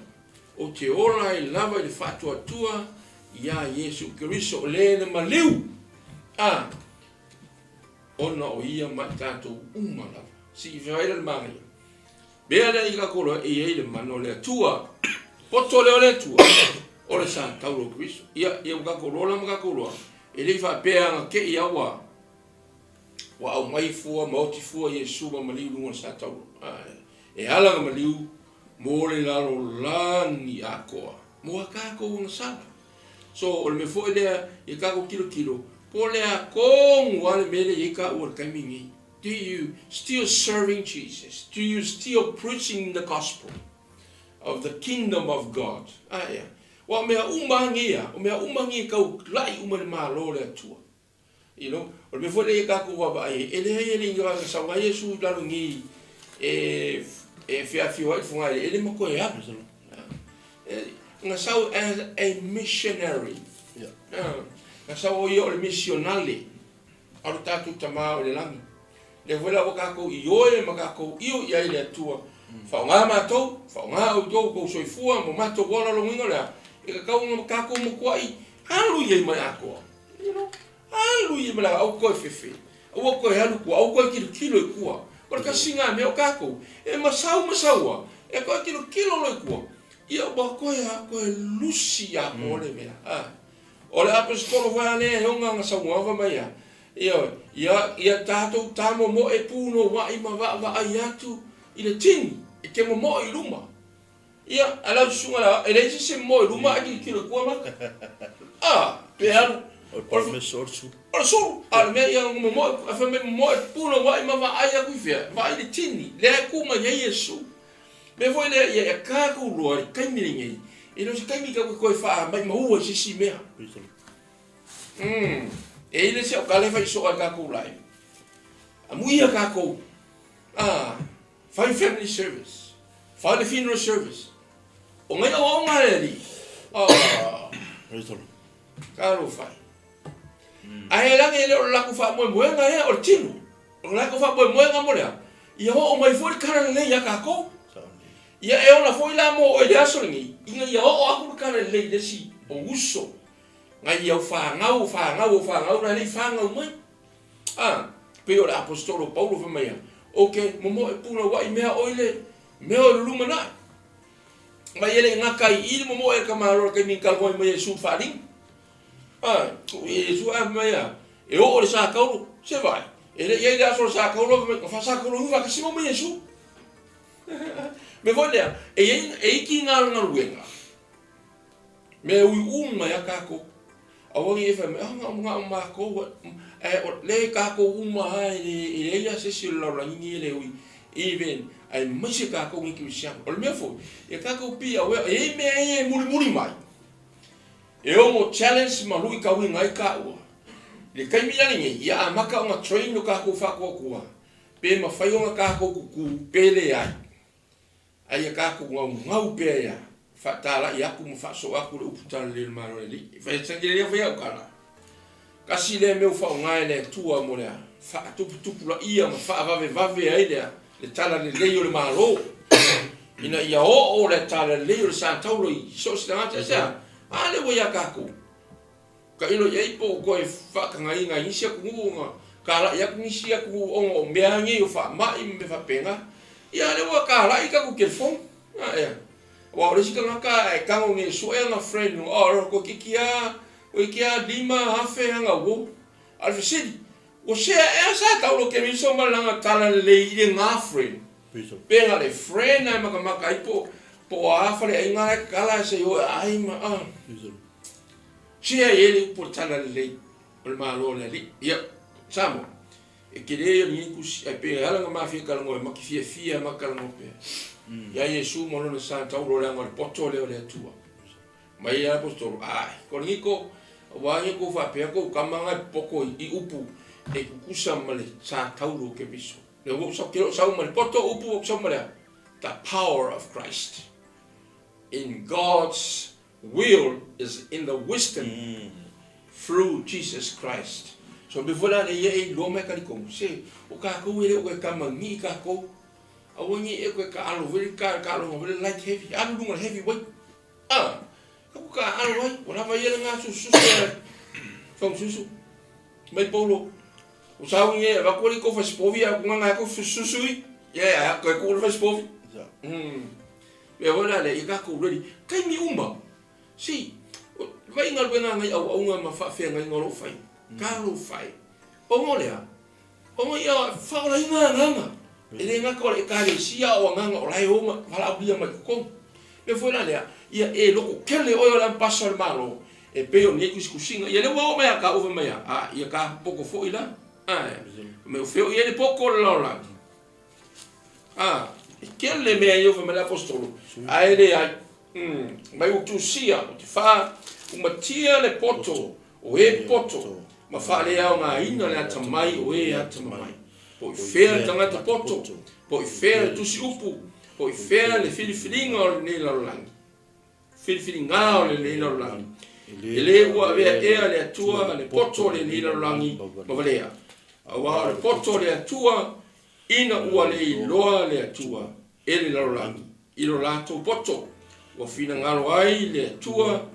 ou te ola ai lava i le faatuatua iā Iesu Keriso, o le na maliu, a, ona o ia ma i tatou uma lava. Se i fai ai le manaia. Mea lea i tatou loa e i ai le mana o le Atua. Poto lea o le Atua, o le sa taulo o Keriso. Ia, ia ua tatou loa la ma tatou loa, e le i faapea ana te i a ua ua aumai fua ma oti fua Iesu ma maliu i luga o le sa taulo. E ala na maliu mo le lalolagi atoa, mo a tatou agasala. So, o le mea foi lea ia tatou tilotilo, Po o le a tonu lava le mea lea e i ai taua i le taimi lenei? Do you still serving Jesus? Do you still preaching the gospel of the kingdom of God? A ea. Aua o mea uma lava nei a, o mea uma nei e tau la'i uma i le Malo o le Atua. You know, o le mea foi lea ia tatou vaavaai ai, e leai e le i saunoa Iesu i lalo nei e e feafioai i le fogaeleele ma toe alu. Na sau as a missionary. Na sau o ia o le misionale a lo tatou Tama o i le lagi. Lea foi la ua tatou ioe ma tatou io i ai le Atua, faaaoga matou, faaaoga outou tou soifua ma matou ola logoina o le a? E tatau ona tatou matuai alu i ai ma le atoa. You know? Alu i ai ma le atoa, aua toe fefe, aua toe alu i tua, aua toe tilotilo i tua. O le tasi lena mea o tatou, e masau masau lava, e toe tilotilo loa i tua, ia ua toe a, toe lusi atoa le mea. A. O le Aposetolo foi lava lea e ona ana saunoaga fai mai a, ioe, ia, ia tatou tamomoe punouai ma vaavaai atu i le tini, e te momoe i luma. Ia, a lau susuga la, e leai se isi e momoe i luma ae tilotilo i tua maka. A, pe alu. O le promise o le sulu. O le sulu, a o le mea ia momoe, a fai mai momoe punouai ma vaai atu i fea? Vaai i le tini, lea e tu mai ai Iesu. Mea foi lea ia tatou iloa i le taimi lenei, e le o se taimi tatou te toe faamaumau ai se isi mea. E i ai le isi au tala e fai soo i tatou live. Amuia tatou, fai family service, fai le funeral service. O ngai auaunga a le Alii. Talofa e. Ae lagi e le o le latou faamoemoega ea o le tino. O le latou faamoemoega mo le a? Ia oo mai foi le tala lelei ia tatou. Ia e ola foi la mo oe i le aso lenei, ina ia oo aku le tala lelei i le isi o uso, nai au fanau, o fanau, o fanau la e le i fanau mai. A, pei o le Aposetolo o Paulo fai mai a, Ou te momoe punouai mea o i le mea o i le lumanai. Ma ia le i gata i i le momoe a le tamaloa i le taimi na talanoa ai mai Iesu i le faaaliga. A, Iesu a fai mai a, e oo i le sa taulu, se vaai, e le i ai le aso o le sa taulu, fai mai, na faasatauluina faatasi mau ma Iesu. Mea foi lea, e i ai, e iti ngā galuega, mea e uiui mai a kākou. Aua ne i e fai mai, ah, na o, na o mākou, ae o le kākou uma lava e le, e leai lava se isi o le lalolagi nei e le ui, even, aemaise kākou nei kerisiano. O le mea foi, ia kākou be aware, e i ai mea ia e mulimuli mai, E ono challenge ma luitauina ai taua. I le taimi la lenei, ia amata ona train lo tatou faatuatua pe mafai ona tatou tutu pe leai. A ia tatou naunau pea ia faatalai atu ma faasoo atu le upu talalelei o le Malo o le Alii. E fai atu fai au tala, tasi lea mea ua faaaoga e le Atua mo le faatuputupulaia ma faavavevave ai le talalelei o le Malo, ina ia oo le talalelei o le sa taulo i so o se tagata. Aisea? A lea ua ia tatou tailo i ai po o toe faatagaina i nisi atunuu ona talai atu nisi atunuu ona o mea nei o faamai ma mea faapena. Ia a lea ua talai tatou telefoni. A ea? Aua o le isi tagata e tago nei e sue ana friend, oh, toeitiiti lava, toeitiiti lava 5,000 ana uo. A o le fesili, ua sea ea sa taulo Keriso ma lana talalelei i lena friend? Pe na le friend ae makamaka ai po o a faleaiga la e tatala se i o e aai ma a. Sea i ai le upu o le talalelei o le Malo o le Alii. Ia, Samoa, e tele ia o lenei tusi, ae pei e ala ona mafia talanoa e maki fiafia ma talanoa pea. Ia Iesu ma lona sa taulo leaga o le poto lea o le Atua. Mai ia Aposetolo, Ae, Korinito, aua ia tou faapea tou tama na e popoto i upu e tutusa ma le sa taulo o Keriso. Lea ua ou sau, ke loo sau ma le poto o upu, ua ou sau ma le a? The power of Christ in God's will is in the wisdom through Jesus Christ. So mea foi la lea ia e iloa mai talitonu, se o tatou e le o toe tama nii tatou, aua nei e toe taalo foi le taaloga foi le light heavy, alu i luga o le heavy weight. A, ka ku taaalo ai, ua lava ia lena sususu e faususu. Mai Paulo, o sau i e avatu ali kou fasipovi a ku nganga ko sususu i. Ia ia koe ku le fasipovi. Mea foi la lea, ia tatou ready. Taimi uma. Si, vai galuega ngai auaunga ma faafeagaiga o lo o fai. Talofa e. Ona o le a? Ona ia faaolaina agaga. E le gata o le Ekalesia a o agaga o la e o ma valaaulia mai totonu. Mea foi la lea, ia e lototele oe o le ambasa o le Malo. E pei o nei tusitusiga, ia lea ua oo mai ia taua fai mai a, a ia ta poto foi la. Ae, fai mai o fea o i ai le poto o le lalolagi. A, e tele mea ia fai mai le aposetolo, ae leai. Mai ua tusia, o te fa, umatia le poto o e poto, ma faaleaogaina le atamai o e atamamai. Po i fea le tagata poto, po i fea le tusi upu, po i fea le filifiliga o lenei lalolagi. Filifiliga o lenei lalolagi. E le ua avea ea le Atua le poto o lenei lalolagi ma valea, auā o le poto o le Atua ina ua le iloa le Atua e le lalolagi i lo latou poto, ua finagalo ai le Atua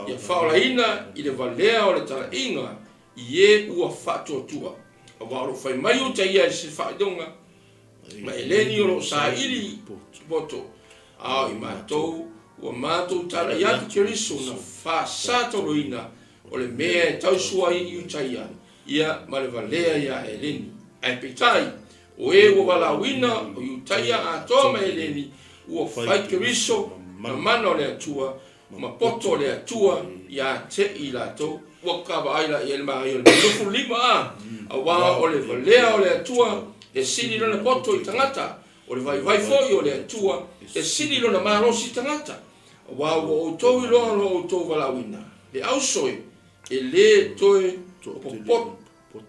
ia faaolaina i le valea o le talaiga i e ua faatuatua. Auā o lo o fai mai uta ia i se faailoga ma eleni o lo o saili poto, a o i matou ua matou talai atu Keriso na faasatoloina o le mea e tausua ai i uta ia, ia ma le valea iā Eleni. Ae peitai, o e ua valaauina o Iutaia atoa ma Eleni ua fai Keriso ma mana o le Atua ma poto o le Atua iā te i latou. Ua ka vaai la i ai le manaia o le mea 25 a, auā o le valea o le Atua e sili lona poto i tagata, o le vaivai foi o le Atua e sili lona malosi i tagata. Auā ua outou iloa lo outou valaauina, le auso e, e lē toe popoto,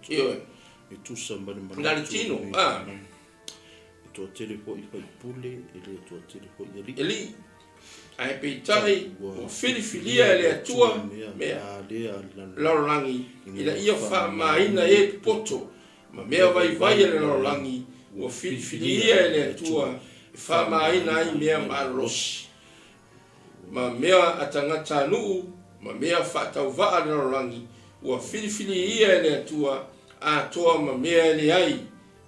ioe, E tusa ma le na le manatu tino, o a. E toatele foi faipule, e le toatele foi alii. Alii. Ae peitai ua filifilia e le Atua mea lalolagi ina ia faamamaina e popoto ma mea vaivai a le lalolagi, ua filifilia e le Atua e faamamaina ai mea malolosi ma mea a tagatanuu ma mea faatauvaa a le lalolagi, ua filifiliia e le Atua atoa ma mea e leai,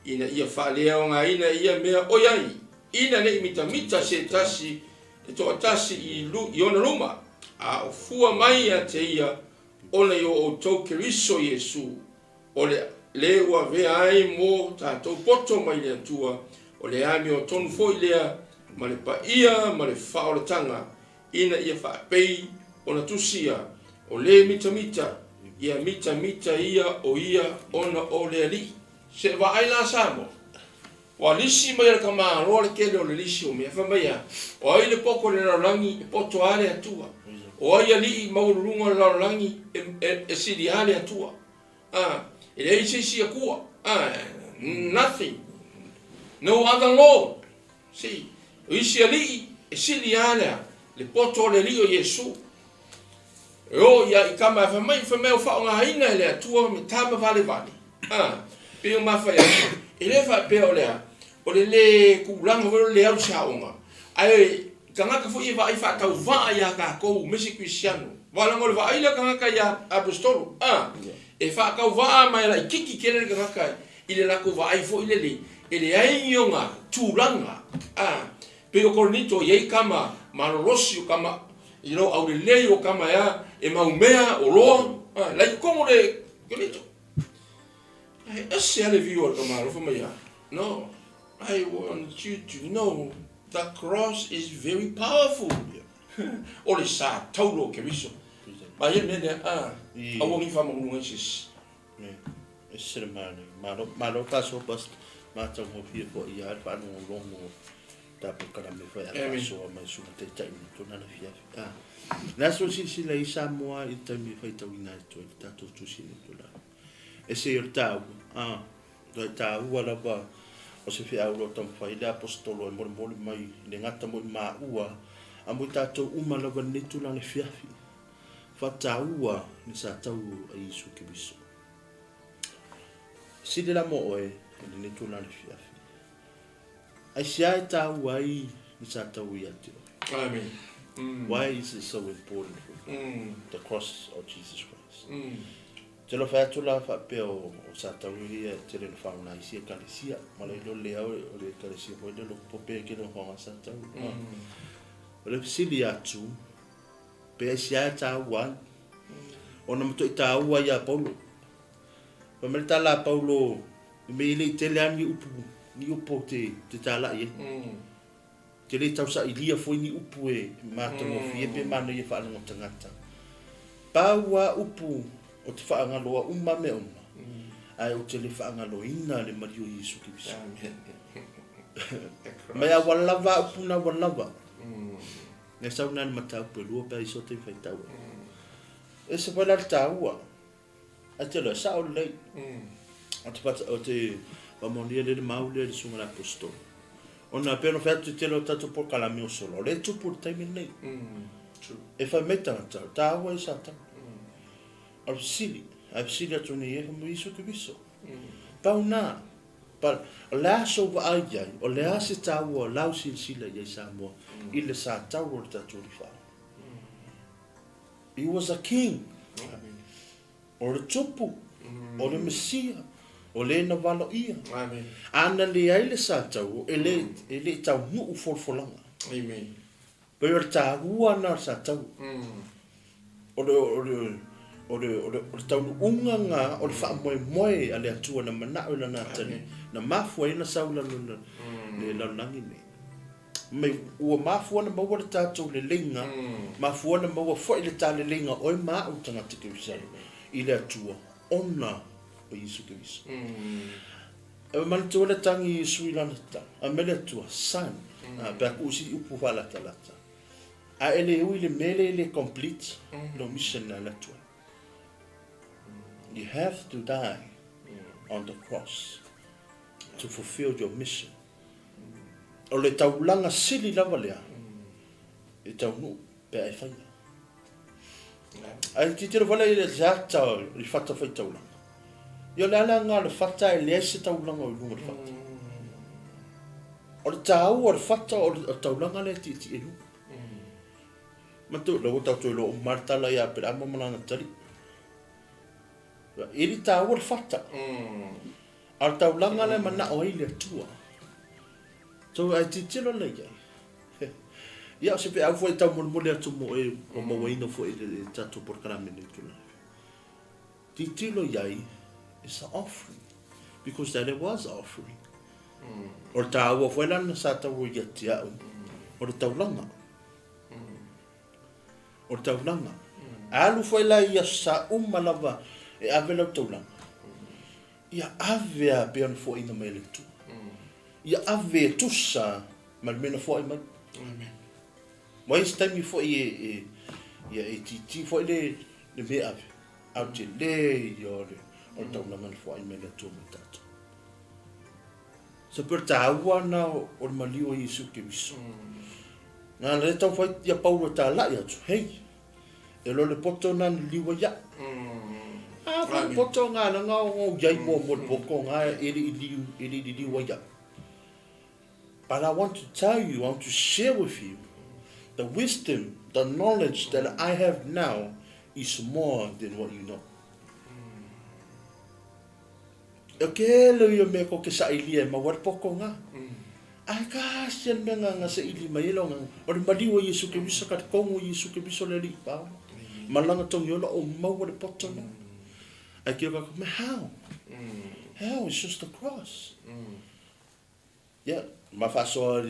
ina ia faaleaogaina ia mea o i ai, ina ne i mitamita se tasi e toatasi i i ona luma, a o fua mai ia te ia ona i o outou Keriso Iesu, o le le ua avea ai mo tatou poto mai le Atua, o le amiotonu foi lea ma le paia ma le faaolataga, ina ia faapei ona tusia, o le mitamita, ia mitamita ia o ia ona o le Alii. Se vaai la Samoa, Ua lisi mai e le tamaloa le tele o le lisi o mea. Fai mai a, o ai le poto o le lalolagi e poto a le Atua? O ai alii maualuluga o le lalolagi e sili a le Atua? A, e leai se isi Atua. A, nothing. No other Lord. See, o isi alii e sili a le a, le poto o le Alii o Iesu. E o ia i tama e fai mai, fai mai o faaaogaina e le Atua me tama valevale. A, pei o mafai atu, e le faapea o le a, o le le tulaga foi o le le alu i se aoga, ae tagata foi e vaai faatauvaa ia tatou me se Kerisiano. Aua leaga o le vaai lea tagata ia Aposetolo, a, e faatauvaa ma e laititi tele le tagata i le latou vaai foi lele, e leai ni ona tulaga, a, pei o Korinito e i ai tama malolosi o tama you know, aulelei o tama ea e maumea o loa, a, la i totonu o le Korinito. Ae ese lava le viu a le tama alofa mai a, no, I want you to know the cross is very powerful. O le sa taulo o Keriso. Ma ia le mea lea, a, aua ne i faamaguluga ai se isi. Ese le manaia. Malo, malo taso pastor. Matagofie foi ia le faalogologo o ta polokalame foi a faasoa mai susuga taitai ma tona le afiafi. Ah. Le aso silasila i Samoa i le taimi e faitauina ai toe le tatou tusi nei tulaga. Ese o le taua, ah, le taua lava o se feau o lo o taumafai le aposetolo e molimoli mai le gata mo i maua a mo i tatou uma lava i lenei tulaga afiafi. Faataua le sa tau a Iesu Keriso. Sili la mo oe i lenei tulaga afiafi. Aisea e taua ai le sa tau ia te oe? Amen. Why is it so important for you? The cross of Jesus Christ. Te alofa atu la faapea o sa tau ia e tele na whaona isi ekalesia. Ma le ilo lea o le ekalesia foi le loko pope ke le whaonga sa tau. O le fesili atu, pe aisea e taua ai? Ona matuai taua ia Paulo. Fai mai le tala a Paulo, i mea e le i tele lava ni upu, ni upu ou te, te talai ai. Te le i tausailia foi ni upu e matagofie pe manaia faalogo tagata. Pau a upu o te faagaloa uma mea uma, ae ou te le faagaloina le maliu o Iesu Keriso. Mai a ua lava a upu na ua lava. Ngai sau na le mataupu e lua pe a iso te faitau ai. E se foi la le taua. Ae te loa, sao lelei. O te pata, o te faamaonia lea le mau lea i le susuga i le Aposetolo. Ona pei ona fai atu i le tele o tatou polokalame o sola, o lea e tupu i le taimi lenei. E fai mai tagata, o taua ia Satana. O le fesili, ae fesili atu nei e, fai mai Iesu Keriso. Pau na, but o le a sou vaai i ai, o le a se taua o lau silasila i ai Samoa i le Satauro o le tatou Alii Faaola. He was a king. O le tupu, o le Mesia, o le na valoia. A na leai le Satauro, e le, e le i taunuu folafolaga. Amen. Pei o le taua na o le Satauro. O le, o le, o le, o le, o le taunuuga na o le faamoemoe a le Atua na manao i lana atalii, na mafua ai ona sau i lalo le lalolagi nei. Mai ua mafua ona maua le tatou leleiga, mafua ona maua foi le taleleiga o oe ma au tagata kerisiano i le Atua ona o Iesu Keriso. E manatua le tagi Iesu i lana tatalo, a mai le Atua, Son, pe a kuu si upu faalatalata, a e le ui le mea lea e le complete lou mission na alu atu ai. You have to die on the cross to fulfill your mission. O le taulaga sili lava lea e taunuu pe a e faia. Ae tilotilo foi la i le ata o le fata faitaulaga. Ia o le a le aoga o le fata ae leai se taulaga o i luga o le fata. O le taua o le fata o le taulaga lea e tietie i luga. Manatua, lea ua tatou iloa uma lava le tala ia Aperama ma lana atalii. E le taua le fata. A o le taulaga lea e manao ai le Atua. So, ae tilotilo lelei i ai. Ia, o se feau foi e taumolimoli atu mo e ua mauaina foi i le tatou polokalame i lenei itula. Tilotilo i ai, it's an offering. Because that it was an offering. O le taua foi la na sa taua ia te au, o le taulaga. O le taulaga. Alu foi la i aso sa uma lava e ave lau taulaga. Ia ave a pei ona foaiina mai e le Atua. Ia ave e tusa ma le mea na foai mai. Ua i ai se taimi foi e, e, ia e itiiti foi le, le mea ave, a o le tele ia o le, o le taulaga na foai mai e le Atua mo tatou. So pei o le taua lena o le maliu o Iesu Keriso. Na lea taumafai ia Paulo e talai atu, hei, E lo le poto na ni liua ia. A fa le poto nga na nga o yai mo mo le poko nga e li liu e li liua ia. But I want to tell you, I want to share with you the wisdom, the knowledge that I have now is more than what you know. E kele ia mea ko ke sailia e maua le poko nga. Ae kasi le mea nga saili mai ai lau agaga, o le maliu o Iesu Keriso, ka le kogu o Iesu Keriso le Alii Paola. Ma lana togi ola o maua le poto na. Ae kilo ka me how? How? It's just the cross. Ia, ma faasoa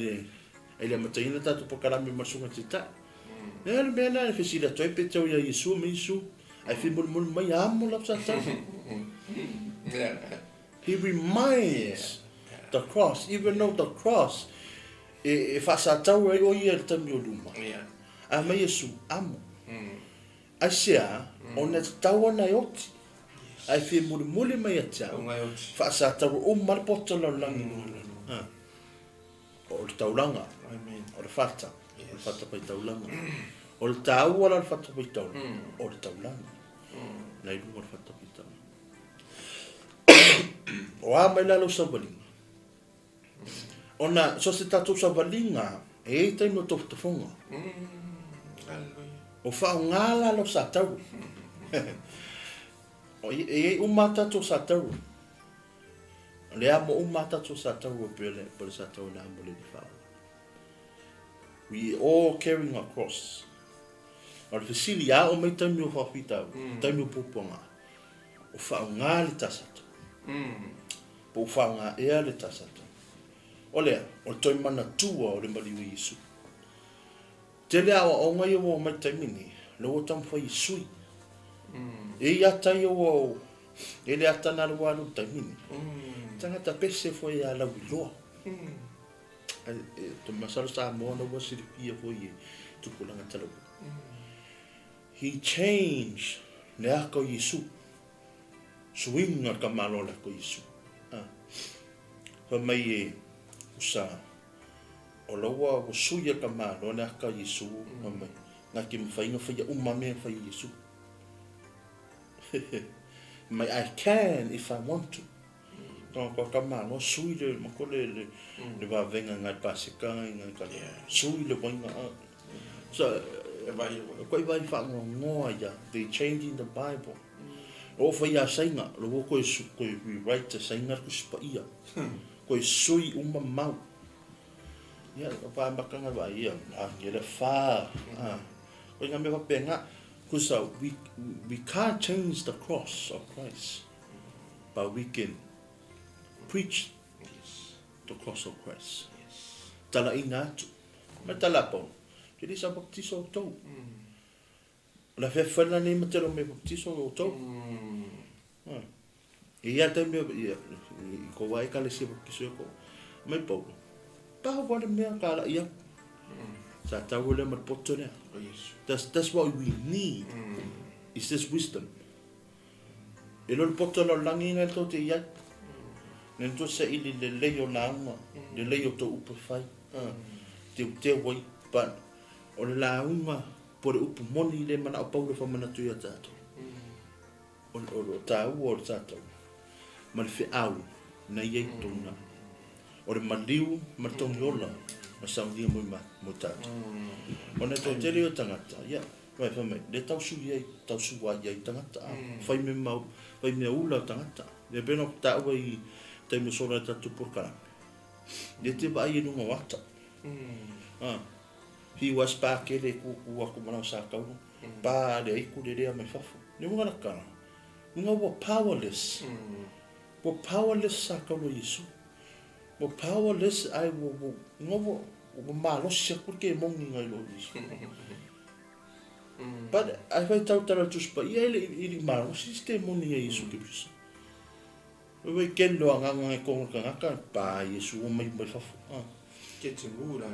i le amataina tatou polokalame ma le Susuga Taitai. Ia, le mea lea e fesili atu ai pe tau ia Iesu ma Iesu, ae fia molimoli mai amo lau Satani. He reminds the cross, even though the cross e faasatau ai o ia i le taimi o luma. Ae mai Iesu, amo. Aisea, ona e tatau ana e oti, ae fia mulimuli mai ia te au, faasataua uma le poto lalolagi. O le taulaga, o le fata, o le fatafaitaulaga. O le taua la o le fatafaitaulaga, o le taulaga. Nai luga o le fatafaitaulaga. O a mai la lau savaliga? Ona, so se tatou savaliga, e i ai taimi o tofotofoga. O faaaoga la lau satauro. E i ai uma a tatou satauro. O le amo uma a tatou satauro pei o le satauro na amo le faaoga. We all carrying a cross. O le fesili, a oo mai taimi o faafitauli, taimi o puapuaga, o faaaoga le ta satauro. Po o faaaoga ea le ta satauro. O lea, o le toe manatua o le maliu o Iesu. Tele aoaoga ia ua omai i le taimi lenei, lea ua taumafai e sui. E ia tai o e le atana le walu taimi. Tangata pese foi ia lau iloa. E to masalo Samoa na ua silafia foi e tupulaga talavou. He changed le aka o Iesu. Suiga ka malo le aka o Iesu. Fai mai e usa o la ua sui e ka malo le aka o Iesu fai mai nga ke mafai na faia uma mea fai Iesu. Mai I can if I want to. Ka ka ka malo sui le ma ko le le le vavenga ngai paseka ngai ngai ka sui le wainga a. So E vai ko i vai whaangoa ia they changing the Bible. O whai a sainga lo wo koe su koe rewrite sainga ko sipa ia. Koe sui uma mau. Ia ka pa makanga vai ia a ngele fa. Ko nga me papenga because we can't change the cross of Christ, but we can preach the cross of Christ. Tala ina atu. Ma tala pau. Te li sa baptiso o tau. La fe whana nei ma te me baptiso o tau. Ia te mea, ia, i ko wai ka le si baptiso ko. Mai pau. Pa wale mea ka la ia. Sa tau le ma poto lea. That's what we need. Is this wisdom. E lo le poto la langi ngai tau te iai. Nen to se ili le lei o launga, le lei o tau upu whai. Te te wai, but o le launga po le upu moni le mana o paura whamana tu ia tātou. O o tāu o le tātou. Ma le wheau, na iei tōna. O le maliu, ma le tongi ola, ma saungia mo ma mo tātou. O ne tō tere o tangata, ia, vai wha mai, le tau su iei, tau su wai iei tangata, whai me mau, whai me ula tangata. Le pena o tāua i taimi sora e tātou porkarame. Le te vai e runga wata. Hi was pa kele ku ku aku mana sa kau. Pa le iku le rea mai fafu. Ne unga la kana. Unga wa powerless. Wa powerless sa kau lo Yesu. Wa powerless ai wa unga wa wa malosi aku ke mongi ngai lo Yesu. But ai vai tau tara tuspa ia ele ili malosi ste mongi ngai Yesu Kristo. Wei ken lo anga ngai ko ka ngaka pa Yesu o mai mai fafu. Te te mula.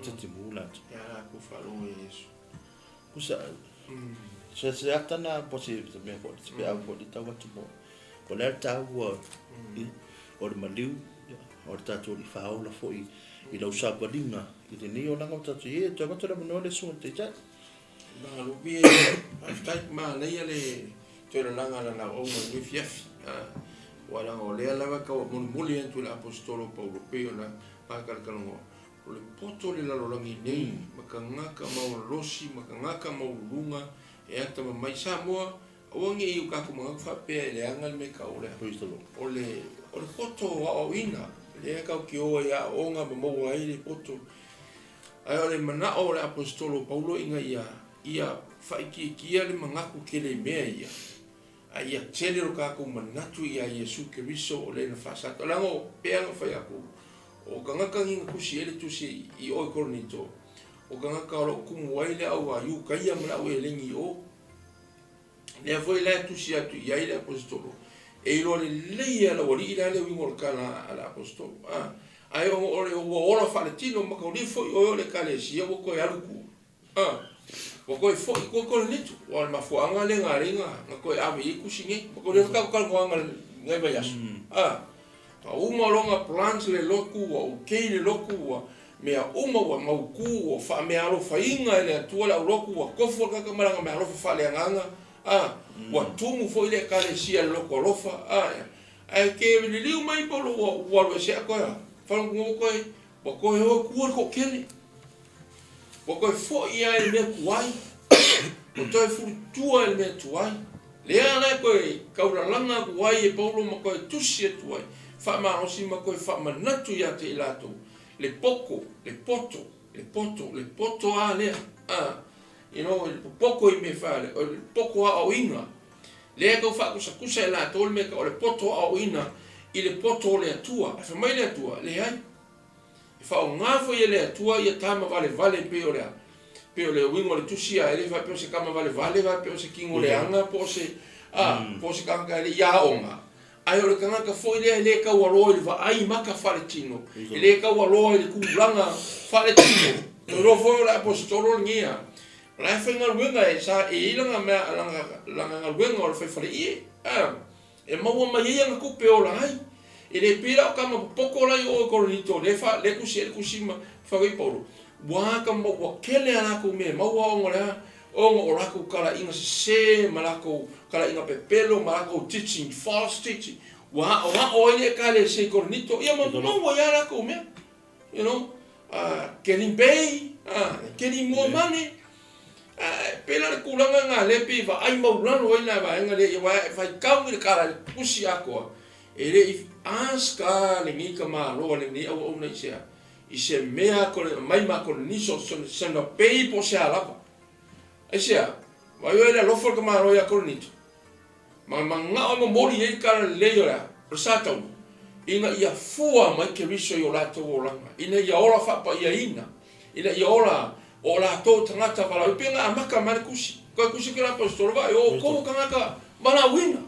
Te te mula. Ia la ku whalongo Yesu. Kusa se se atana po se te mea ko te pe au ko te tau atu mo. Ko le tau o le maliu o le tātou i whaola foi i lau sapalinga i le nei o langa o tātou e te mata la manoa le sunga te tai. Langa lupi e whaitai ma leia le te la langa la lau aunga ni fiafi. Wa langa o lea lava ka wa muli atu le apostolo Paulo pe o la pākalakalongo. O le poto le lalolangi nei, makangaka mau losi, makangaka mau lunga, e ata mai Samoa, awangi i ukaku mga whapea e le anga le me ka o lea. Praise the Lord. O le poto o ao ina, lea kau ki oa ia onga ma maua ai le poto. Ai o le mana o le apostolo Paulo inga ia, ia whaikikia le mangaku kele mea ia. Ai ia tele ro kākou manatu ia Iesu Keriso o le na whasata. O lango peanga whai aku, o kangaka nginga kusi ele tusi i oi koronito. O kangaka o lo kumu waile au a yu kaia mala o e lengi o. Lea foi la tusi atu i ai le apostolo. E ilo le leia la wali ila le wingo le kala ala apostolo. Ai o ole o ola whale tino makauli foi o le kale sia o koe aluku. Wa koe foi koe koe nitu. Wa mafuanga le ngā ringa. Nga koe ave i kusi nge. Makauli whakau kalkoanga ngai vai aso. Ka uma longa plans le loku wa ukei le loku wa mea uma wa mauku wa wha mea alo whainga ele atua le au loku wa kofu wa kakamaranga mea alofa wha le anganga. Wa tumu fo ile kale sia le loko alofa. Ai ke liliu mai polo wa walu e sea koe. Whalongu ngo koe wa koe hoa kua ko kele. Wa koe fo ia e mea kuai. Wa toe furutua e mea tuai. Lea le koe kaulalanga kuai e Paulo ma koe tusi e tuai. Wha ma koe wha manatu ia te ilatou. Le poko, le poto, le poto, le poto a lea. You know, le poko i me whale, o le poko a o inga. Lea kau wha kusa kusa e latou le meka o le poto a o ina i le poto o le atua. A whamai le atua, le ai. E wha o ngā fo i le atua i a tama vale vale pe o lea. Pei o le uiga o le tusi a e le faapea o se tama valevale faapea o se tino leaga po o se, a, po o se tagata e le i aoga, ae o le tagata foi lea e le taualoa i le vaai maka faaletino, e le taualoa i le tulaga faaletino. Ua iloa foi o le Aposetolo lenei a, o la e faigaluega e sa e i ai lana mea, lana, lana galuega o le fai faleie, a, e maua mai ai ana tupe e ola ai. E le pei la o tama popoto la i o i Korinito lea e fa, lea e tusi ai le tusi ma fai ai Paulo, ua ata ma ua tele a latou mea e maua ona o le a? Ona o latou talaiga sese ma latou talaiga pepelo ma latou teaching, false teaching, ua aoao ai le Ekalesia i Korinito, ia ma maua ai a latou mea. You know, getting pay, getting more money. Pei la le tulaga lena lea pei e vaai maulalo ai la vaega lea, aua e faitau i le tala i le tusi atoa, e le i ask a lenei tamaloa lenei auauna i se a? I se mea mai ma Koleniso, sona pay po o se a lava. Aisea? Vaai oe i le alofa o le tamaloa ia Korinito. Ma manao e momoli ai le tala lelei o le a? O le Satauna, ina ia fua mai Keriso i o latou olaga, ina ia ola faapaiaina, ina ia ola o latou tagata valaauina. Pei ona amata mai le tusi, toe tusi ke la aposetolo, vaai, o outou tagata valaauina,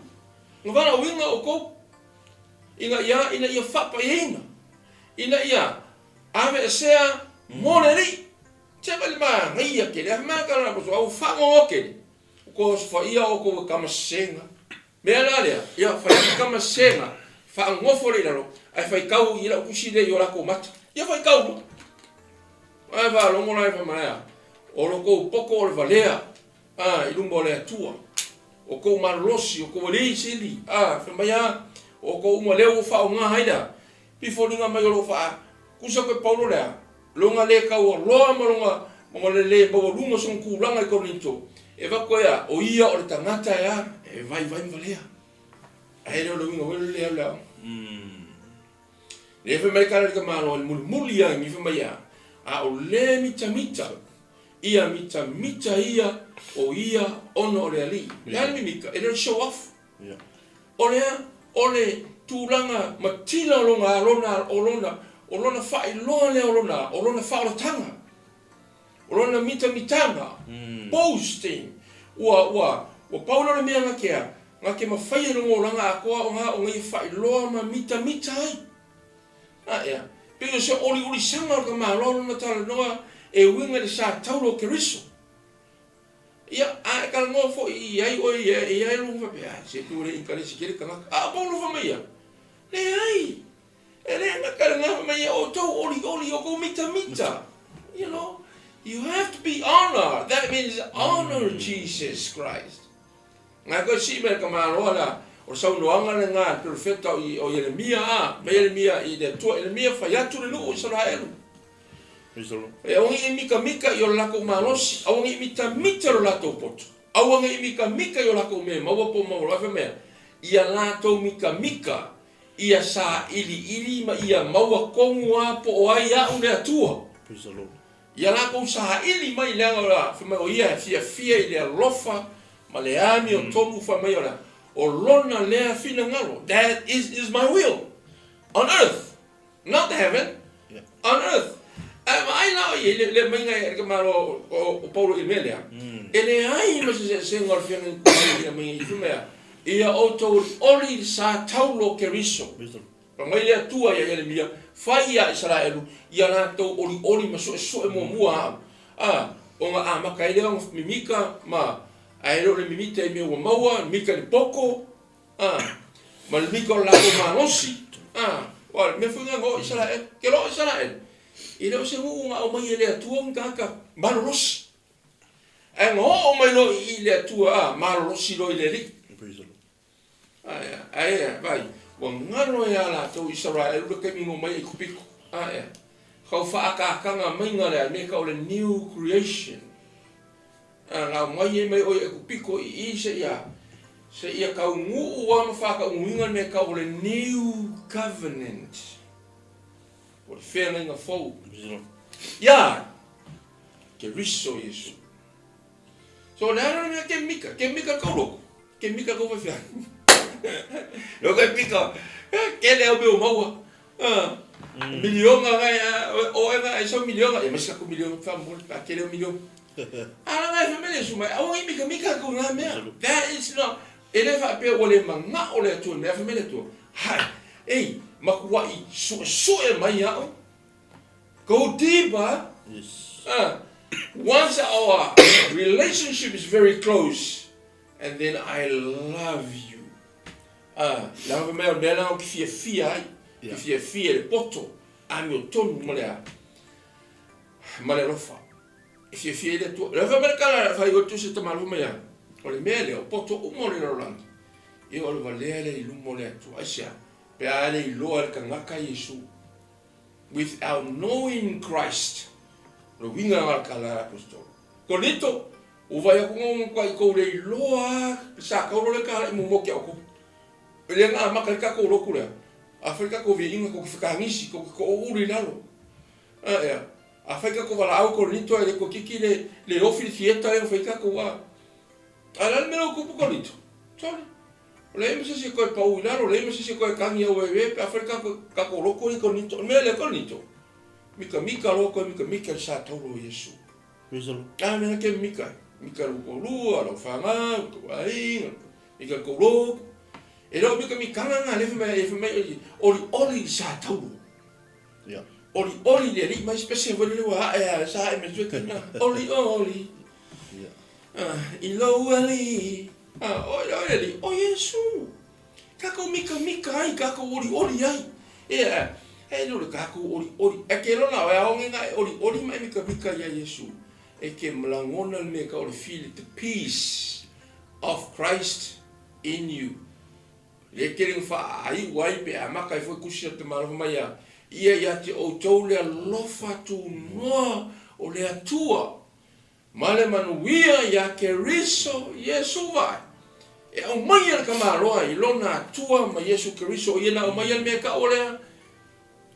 na valaauina outou, ina ia, ina ia faapaiaina, ina ia aveesea mo le Alii. Se vaai le manaia tele, a mea tala la aposetolo, a ua faanoanoa tele. Ua osofaia outou e tama sesega. Mea la lea, ia fai atu tama sesega, faanofo lea i lalo, ae faitau i lau tusi lea i o latou mata. Ia faitau loa. Ae faalogo la e fai mai a, o lo tou poto o le valea, a, i luma o le Atua. O tou malolosi, o tou alii sili, a, fai mai a, o outou uma lea ua faaaoga ai lea, pifoliga mai o lo o faa, tusa koe Paulo lea, Lona le taualoa ma lona ma le le maualuga o sona tulaga i Korinito, e avatu ai a, o ia o le tagata e a, e vaivai ma valea. Ae le o le uiga foi lea o le aoga. Lea fai mai le tala i le tamaloa i le mulimuli lava i fai mai a, a o le mitamita, ia mitamita ia o ia ona o le Alii. Le a le mimita? E le o le show off. O le a? O le tulaga matila o lona alona, o lona, o lona faailoa lea o lona, o lona faaolataga, o lona mitamitaga, boasting. Ua, ua, ua pau lea o le mea na te a, na te mafai e lona olaga atoa ona, ona ia faailoa ma mitamita ai. A ea, pei o se oliolisaga o le tamaloa lona talanoa e uiga i le sa taula o Keriso. Ia, a e talanoa foi i ai oe ia, e i ai lou faapea, ai, se pei ua le encourage tele tagata. A o Paulo fai mai ia, leai, e le gata i lena, fai mai ia, outou olioli, outou mitamita. You know, you have to be honored. That means honor Jesus Christ. Ngai koe sii mai le tamaloa la, o le saunoaga lena a le perofeta o Ieremia, a, mai Ieremia i le Atua, Ieremia fai atu le nuu o Isaraelu. E aua ne i mitamita i o latou malosi, aua ne i mitamita i lo latou poto, aua ne i mitamita i o latou mea e maua po o maua loa, fai mai, ia latou mitamita, ia sailiili ma ia maua tonu lava po o ai au le Atua. Ia latou saili mai leaga o la, fai mai o ia e fiafia i le alofa ma le amiotonu, fai mai o la, o lona lea finagalo, that is my will on earth. Not heaven, on earth. Ae vaai la oe i ai le aumaiga e le tamaloa o Paulo i le mea lea, e leai ma se eseesega o le feagaiga i le aumaiga i fai mai a, Ia outou olioli i le sa taulo o Keriso. Fai mai le Atua ia Ieremia, Fai ia Isaraelu ia latou olioli ma suesue muamua au. A, ona amata ai lea ona mimita ma, ae le o le mimita i mea ua maua, mimita i le poto, A, ma le mika o le latou malosi. A, ua le mea foi lena na oo i Isaraelu. Ke loa o Isaraelu, e le o se nuu na aumai e le Atua ni tagata malolosi. Ae na oo mai loa i i le Atua, a, malolosi loa i le Alii. Ae, ae, vai, ua galo ai a latou Isaraelu le taimi na omai ai i Kupiko. Ae, kau faakaakaga maiga lea, mea tau o le new creation. A na aumai ai mai oe e ku piko i i seia seia taunuu a ma faataunuuina le mea tau o le new covenant o le feagaiga fou ia Keriso Iesu. So le a le mea ke mika, ke mika kou loko, ke mika kou faifeau. Leo kai pika, kele au mea o maua. Miliona ngai, o e ngai sau miliona, e mai sa ku miliona, whaamole, pa kele o miliona. A laga e fai mai le Iesu mai, Aua ne i mikamika atu i na mea. That is not, e le faapea ua le manao le Atua i le mea, a fai mai le Atua, Hai, ei, matuai suesue mai au. Go deeper. Yes. Once our relationship is very close, and then I love you. Ah, leaga fai mai o le mea lena ou te fiafia ai, ou te fiafia i le poto amiotonu ma le a, ma le alofa. E fiafia ai le Atua. Lea fai mai le tala fai o le Tusi a Tamaloa mai a, o le mea lea, o poto uma o le lalolagi, ia o le valea lea i luma o le Atua. Aisea? Pe a le iloa e le tagata Iesu, without knowing Christ, o le uiga lena o le tala a le Aposetolo. Korinito, ua vaai atu na ua matuai tou le iloa lava le sa taolo lea e talai muamua ki a outou. E le na amata ai le tatou lotu lea, a fai le tatou viiga tou te fetagisi, tou te toouulu i lalo. A ea, a fai tatou valaau Korinito e le toeitiiti le le ofi le fieta lea ua fai ai tatou a. A o le a le mea lea ua tupu Korinito? Sole. O leai ma se isi e toe pau i lalo, leai ma se isi e toe tagi aueue pe a fai le tatou tatou lotu i Korinito. O le mea lea Korinito, mikamika loa toe mikamika i le sa taolo o Iesu. Praise the Lord. A mea ke mika, mika lau toalua, lau fanau, tou aiga, mika tou lotu. E le o mikamikaga na lea fai mai, fai mai olioli i le sa taolo. Yeah. Olioli le alii mai se pese foi lele ua ae a sa ae mai tue kina. Olioli. Yeah. Ah, i lou alii. Ah, oi oi le alii, o Iesu. Takou mikamika ai, takou olioli ai. Ia, e le o le takou olioli. E ke lona o e aoga nga e olioli ma e mikamika ia Iesu. E ke lagona le mea ka o le feel the peace of Christ in you. Le tele na faaaiu ai pe amata ai foi tusi a te Malo fai mai a ia ia te outou le alofa tunoa o le Atua ma le manuia ia Keriso Iesu vaai e aumaia le tamaloa i lona Atua ma Iesu Keriso o ia na aumaia le mea taua lea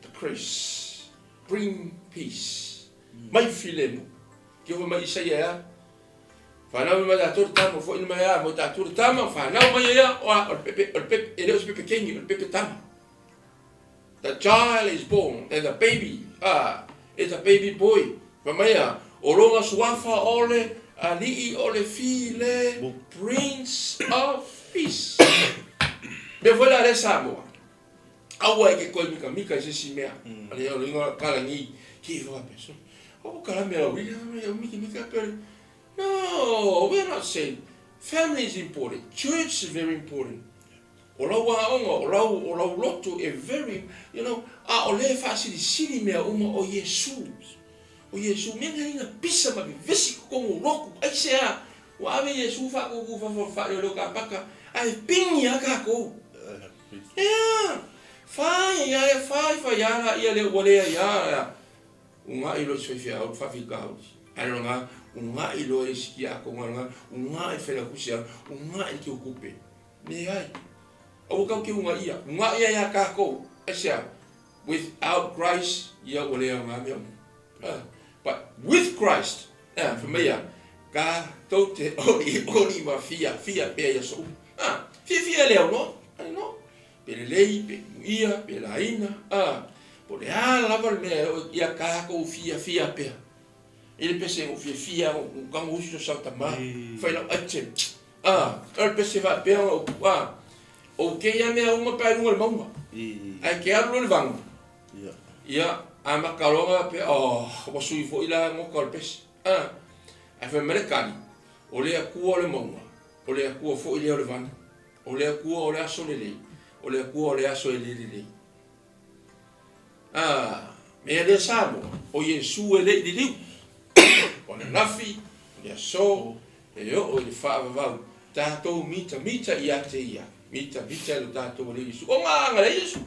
the grace bring peace mai filemu. Ke fai mai Isaia e a? Fanau mai tatou le tama, foʻi mai a mo tatou le tama, fanau mai ia, o a, o le pepe, o le pepe, e le o se pepe kengi, o le pepe tama. The child is born, and the baby, ah, is a baby boy. Fai mai a, o lona suafa o le alii o le file, Prince of Peace. Mea foi la lea Samoa, aua e ke koe mikamika i se isi mea. A le o le ingoa kalagi, ki i whakape, so, o ka la mea lau ila, mea mikamika pe, no, we are not saying, family is important, church is very important. O lau aoga, o lau, o lau lotu e very, you know, a o le faasilisili mea uma o Iesu. O Iesu, mea nga ina pisa ma vevesi totonu o lotu, aisea, ua ave Iesu faakuku fafo faaleoleo kapaka, ae pigi lava tatou. Ea! Fai ia ia, fai fai a la ia lea ua leai a ia. Ugaʻi loa i se faifeau, faafitauli. Ae lona ugaʻi loa i si tiakono, ae lona ugaʻi le failautusi, ae ugaʻi le teutupe. Leai. Aua tatou te ugaʻia. Ugaʻi ia iā tatou. Aisea? Without Christ, ia ua le aoga mea uma. But with Christ, ea, fai mai ia, tatou te olioli ma fiafia pea i aso uma. A, fiafia e le aunoa, ai no. Pe lelei, pe muia, pe laina, a, po o le a lava le mea e oo ia tatou fiafia pea. I le pese ua fiafia ua tago usi o sau tama, fai lau aite, a, o le pese faapea ona ou, a, ou keia mea uma pe a i luga o le mauga. Ae ke alu loa i le vagu, ia, amata loa ona faapea, oh, ua sui foi la goka o le pese. A, ae fai mai le tali, o le Atua o le mauga, O le Atua foi lea o le vana. O le Atua o le aso lelei. O le Atua o le aso e le lelei. A, mea lea Samoa, o Iesu e le i liliu. O ananafi, o le aso, e oo i le faavavau, tatou mitamita ia te ia, mitamita i lo tatou Alii Iesu. O nga aga lea Iesu.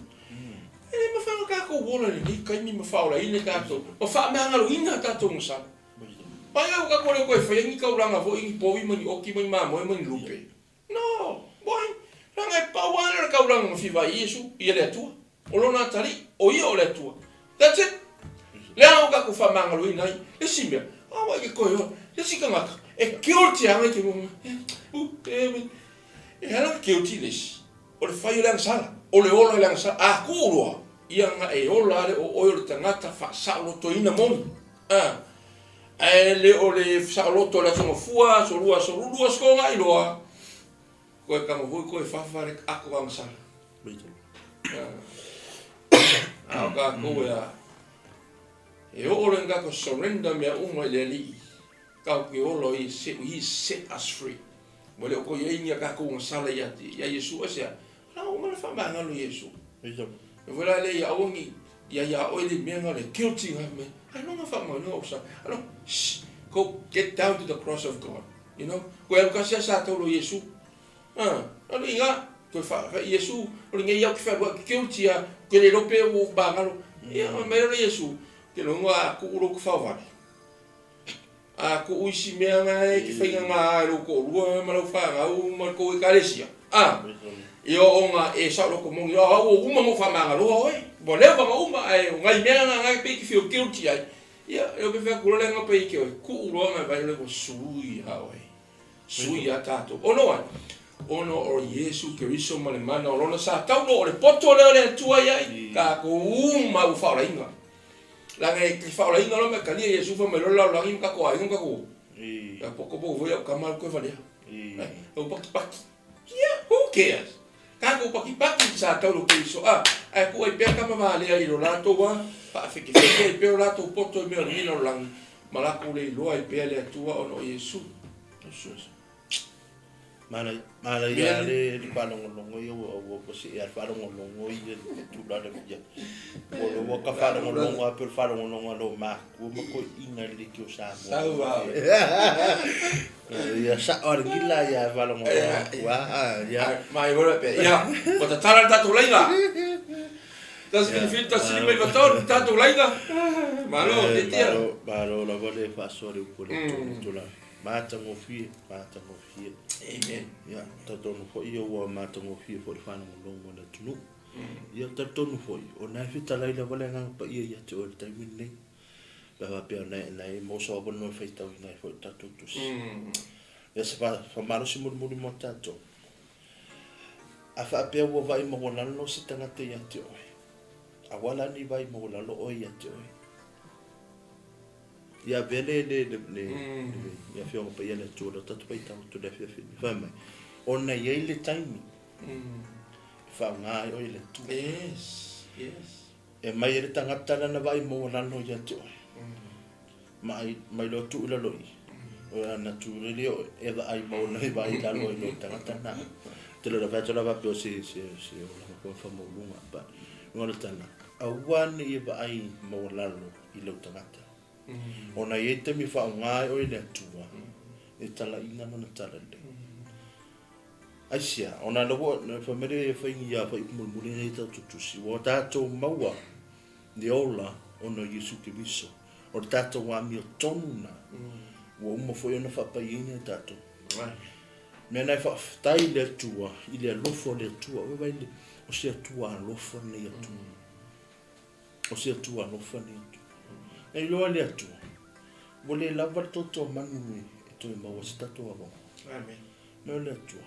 E le mafai ona tatou ola i lenei taimi ma faaolaina tatou, ma faameagaloina tatou gasala. Mai au ka kore koe whaia ni kauranga foi ni povi ma ni oki ma ni mamoe ma ni lupe. No, why? Leaga e pau lava lea o le kauranga na fiva ai Iesu ia le Atua. O lona atalii, o ia o le Atua. That's it. Leaga ua tatou faamagaloina ai. Le isi mea, a wai ke koe oa, le isi tagata, e guilty aga i te e, e ala guilty le isi. O le fai o le agasala, o le ola i le agasala, a kuu loa, ia nga e ola ale o oe o le tagata faasaolotoina moni. A. Ae le o le saoloto o le Aso Gafua, Aso Lua, Aso Lulu, Aso Toga iloa. Koe kama foi koe fafa le ako agasala. A o tatou e a. E oo le tatou surrender mea uma i le Alii. Tatou te ola o ia He set us free. Ua le o toe i ai ni a tatou agasala ia Iesu. Aisea? Leaga ua uma ona faamagalo Iesu. E foi la lea ia aua ni ia ia oe le mea na le guilty na me. Ai no na faamagalo o sa. Alo, shh, go get down to the cross of God. You know? Koe alu kasi a sa taulo Iesu. Ah, alu inga koe fa fa Iesu o le nei au ki fa wa guilty a ke le lope o magalo. Ia mai le Iesu ke lo ngoa ku ulo ku fa vale. A ku isi mea nga e ki whainga ngā e lo ko rua ma lau whangau ma ko e kalesia. A, ia o ngā e sa loko mongi, o au o uma mo whamangaloa oe. Mo leo wanga uma ai o ngai mea ngā ngai pe ki whio guilty ai. Ia, e o pe whea kura le ngā pe i ke oe. Ku uroa ngai vai le ko sui ha oe. Sui a tātou. Ono ai. Ono o Iesu Keriso ma le mana o lona sa taulo o le poto leo le Atua iai. Ka ko uma u whaolainga. Laga e te whaolainga lo me kalia Iesu fa mai lo lau langi ma kako ai ka ko. Ka poko poko voi au kama koe valea. Au paki paki. Yeah, who cares? Ka ko paki paki sa taulo Keriso a. Ai ku ai pea kama valea i lo latou a. Whaawhekewheke ai pea o latou poto i mea o le mina o langi. Ma lakou le iloa ai pea le Atua ona o Iesu. Manaia, manaia le le faalogologo ia ua ua ua see a le faalogologo ia le tulaga ia. Ua lo ua ka faalogologo a pe o le faalogologo a lou makua ma toeaiina i le League o Samoa. Sau a. Ia sao a le gila ia e faalogologo atu a ia. Mai hora pe. Ia, ua tatala le tatou laiga. 157 5 3 tatou laiga. Malo, titia. Malo, malo lava le faasoa le upu a le Atua i le tulaga. Matagofie, matagofie. Amen. Ia, talitonu foi ia ua matagofie foi le faalogologo a le atunuu. Ia, talitonu foi, o lena e fetalai lava le Agaga Paia ia te oe i le taimi lenei. Pe a faapea o lena e maua sau avanoa e faitauina ai foi le tatou tusi. Ia, se faamalosi mulimuli mo tatou. A faapea ua vaai maualalo se tagata ia te oe, aua la ne i vaai maualalo oe ia te oe. Ia avea le le le le le Afioga Paia a le Atua lea tatou faitau atu i le afiafi nei. Fai mai, ona e i ai le taimi e faaaoga ai oe e le Atua. Yes, yes. E aumai ai le tagata lana vaai maualalo ia te oe. Ma ai mai loa tuu i lalo i i. O ana tu lele oe e vaai maualalo e vaai i lalo ai loa i le tagata lena. Te le fai atu la faapea o se se se olaga foi faamaualuga but o le tala, aua ne i e vaai maualalo i lou tagata. Ona e i ai taimi e faaaoga ai oe e le Atua e talaina lana talalelei. Aisea, ona la ua fai mai le faiga ia fai upu mulimuli nei tatou tusi, ua tatou maua le ola ona o Iesu Keriso. O le tatou amiotonu lena, ua uma foi ona faapaiaina e tatou. Mea na e faafetai i le Atua, i le alofa o le Atua. Ua vaai, o se Atua alofa lenei Atua. O se Atua alofa lenei Atua. Na iloa e le Atua, ua le lava le toto o manu e toe maua se tatou avanoa. Amen. Mea o le Atua.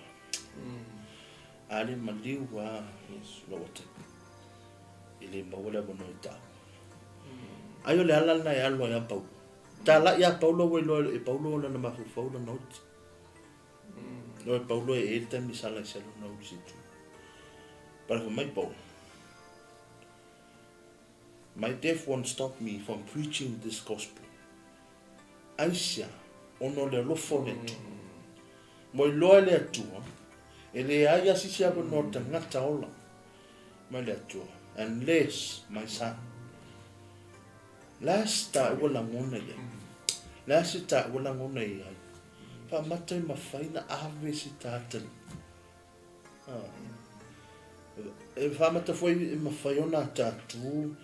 A le maliu a lou atalii, e le maua le avanoa i taua. Ai o le ala lena e alu ai a Paulo. Talai a Paulo ua iloa e Paulo lana mafaufau lana oti. Iloa e Paulo e e le taimi sala i se lona uli se itu. But fai mai Paulo, My death won't stop me from preaching this gospel. Aisea, ona o le alofa o le Atua. Ua iloa e le Atua, e leai lava se isi avanoa o le tagata ola mai le Atua, unless my son. Le a se taua lagona i ai? Le a se taua lagona i ai? Faamata e mafai na ave se tatalii. E faamata foi e mafai ona tatou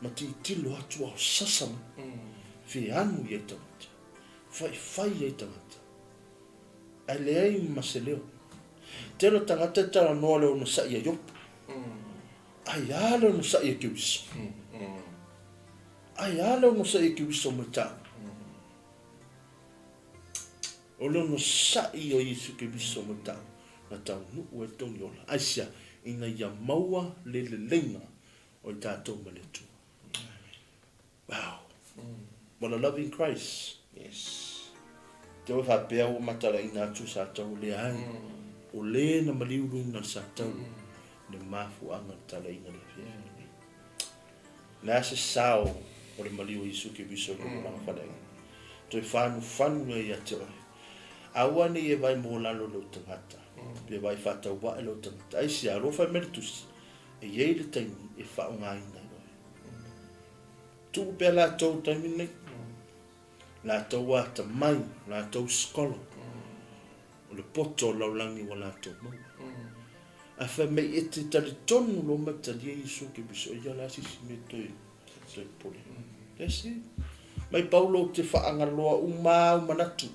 ma tilotilo atu ao sasa mai. Feanu i ai tagata. Faifai i ai tagata. Ae leai ma se leo. Tele o tagata e talanoa le onosai a Iopo. Ai a le onosai a Keriso. Ai a le onosai a Keriso mai tāua. O le onosai o Iesu Keriso mo tau, na taunuu ai tonu ola. Aisea? Ina ia maua le leleiga o i tatou ma le Atua. Wow! What a loving Christ! Yes. Te oe faapea ua matalaina atu Sataua, leai. O le na maliu luga le Sataua, le mafuaaga le talaina le afiafi lenei. Le a se sao o le maliu o Iesu Keriso i lou olaga faleaiga. Toe fanufanu ia ia te oe. Aua ne i e vae mōlalo lou tagata, pe vae faatauae lou tagata. Aisea, alofa mai le tusi, e i ai le taimi e faaaogaina ai oe. Tuu pea latou i le taimi lenei, latou atamai, latou scholar, o le poto o le lalolagi ua latou maua. Ae fai mai e te talitonu loa ma talia Iesu Keriso, ia la se isi mea toe toe popole. That's it. Mai Paulo ou te faagaloa uma au manatu,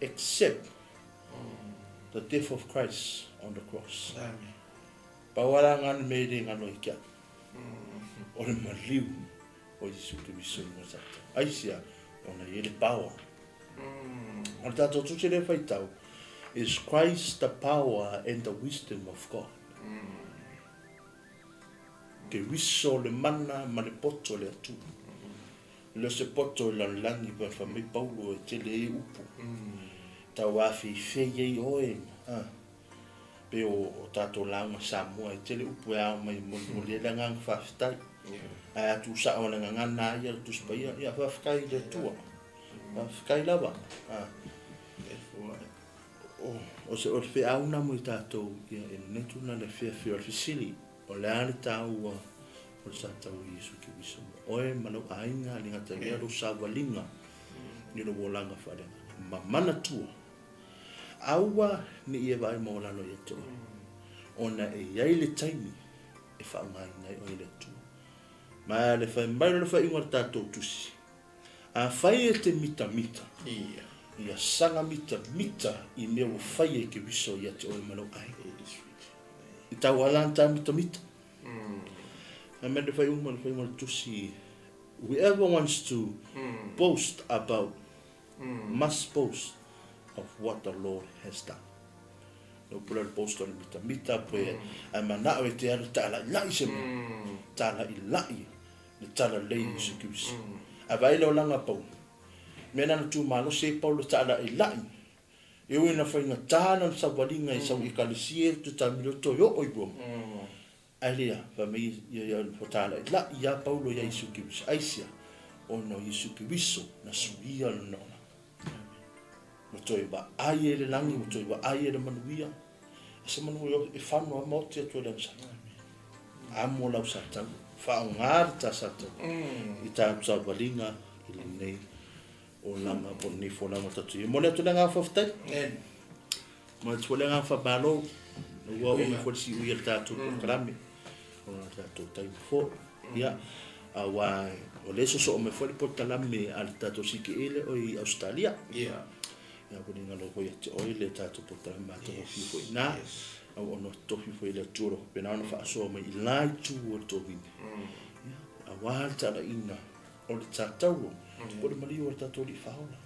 except the death of Christ on the cross. Amen. Pau lava la ngā le mea e le galo ai ki a au, o le maliu o Iesu Keriso i luga o tatou. Aisea? Ona e i ai le power. O le tatou tusi lea e faitau, Is Christ the power and the wisdom of God? Keriso le mana ma le poto o le Atua. E le o se poto i lalolagi pei ona fai mai Paulo e tele ai upu. Tauafeifei ai oe, a. Pei o tatou lauga Samoa e tele upu e ao mai e molimoli ai le agaga faafetai. Ae a tusao i le gagana a ia le Tusi Paia, ia faafetai i le Atua. Faafetai lava. O se o le feau na mo i tatou ia e lenei tulaga le afiafi o le fesili, o le a le taua o le sa tau i Iesu Keriso mo oe ma lou aiga, e le gata i lea lou savaliga i lou olaga faaleagaga. Ma manatua Aua ne i e vaai maualalo ia te oe, ona e i ai le taimi e faaaogaina ai oe e le Atua. Ma le fai mai o le faaiuga o le tatou tusi, Afai e te mitamita, ia saga mitamita i mea ua faia i Keriso ia te oe ma lou aiga. I tau ala ana ta mitamita. Fai mai le faaiuga, le faaiuga o le tusi, Whoever wants to boast about must boast of what the Lord has done. Lou pule le boast o le mitamita pe ae manao e te alu taalailai se mea. Taalailai le talalei o Iesu Keriso. Ae vaai le olaga a Paulo. Mea na na tu malosi ai Paulo taalailai. E ui ina faigata lana savaliga i sau ekalesia e tatamilo toe oo i Roma. Ae lea, fai mai ia ia ua taalailai ia Paulo ia Iesu Keriso. Aisea? Ona o Iesu Keriso na suia lona olaga. Ua toe vaai e le lagi, ua toe vaai e le manuia. E se manuia e fano a maoti atu e le agasala. Amo lau satau, faaaoga le ta satau i ta savaliga i lenei olaga po o lenei folauga o tatou i ai. Momoli atu le agaga faafetai. Momoli atu foi le agaga faamalo. Ua oo mai foi le siui a le tatou polokalame ona o le tatou taimi foi. Ia, aua o lea e sosoo mai foi le polokalame a le tatou CKA lea o i Ausetalia. Ia. Ia, ua le galo foi ia te oe le tatou polokalame matagofie foi i ina. Aua ona tofi foi e le Atua o lo o faapena ona faasoa mai i la itu o le tovine. Ia, aua le talaiina o le tataua po o le maliu o le tatou Alii Faaola.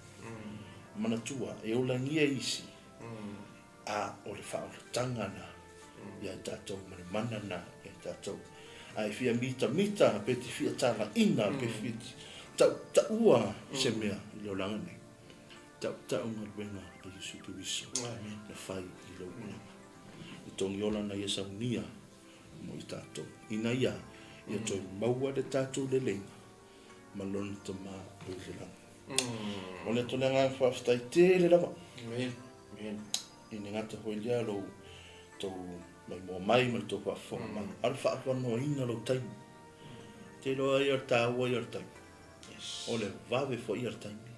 Manatua, e olagia isi, a o le faaolataga na ia i tatou ma le mana na ia i tatou. A e fia mitamita pe te fia talaiina pe fia tautaua se mea i le olaga nei, tautau galuega a Iesu Keriso na fai i lou olaga. Le togiola na ia saunia mo i tatou, ina ia ia toe maua le tatou leleiga ma lona Tama o i le lagi. O le atu le agaga faafetai tele lava. Amen. Amen. I le gata foi lea lou tou maimoa mai ma le tou faafofoga mai. A o le faavanoaina lou taimi. Te iloa ia o le taua ia o le taimi. Yes. O le vave foi ia o le taimi.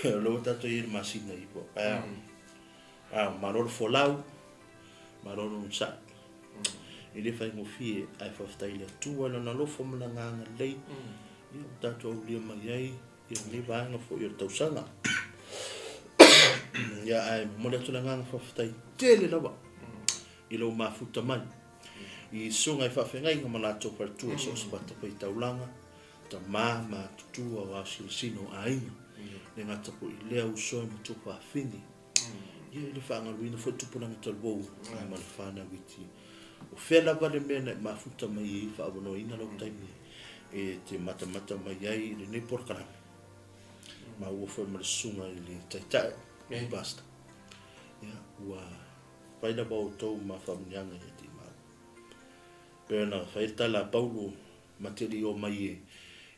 O lea ua tatou i ai i le masina iwa. Wow. Wow, malo le folau, malo le onosai. E le faigofie, ae faafetai i le Atua i Lona alofa ma Lana agalelei, ia ua tatou aulia mai ai ia lenei vaega foi o le tausaga. Ia, ae momoli atu le agaga faafetai tele lava i lou mafuta mai i susuga i faafeagaiga ma latou faletua so o se fatafaitaulaga, tama ma tutua o aosilosina o aiga, le gata foi i lea uso e ma tuafafine. Ia i le faagaluina foi tupulaga taluou ma le whanau iti. O fea lava le mea na e mafuta mai ai faavanoaina lau taimi e te matamata mai ai i lenei polokalame. Maua foi ma le susuga i le Taitai, le Pastor. Ia, ua fai lava outou ma faamanuiaga ia te maua. Pei ona fai le tala a Paulo, ma te le i omai e,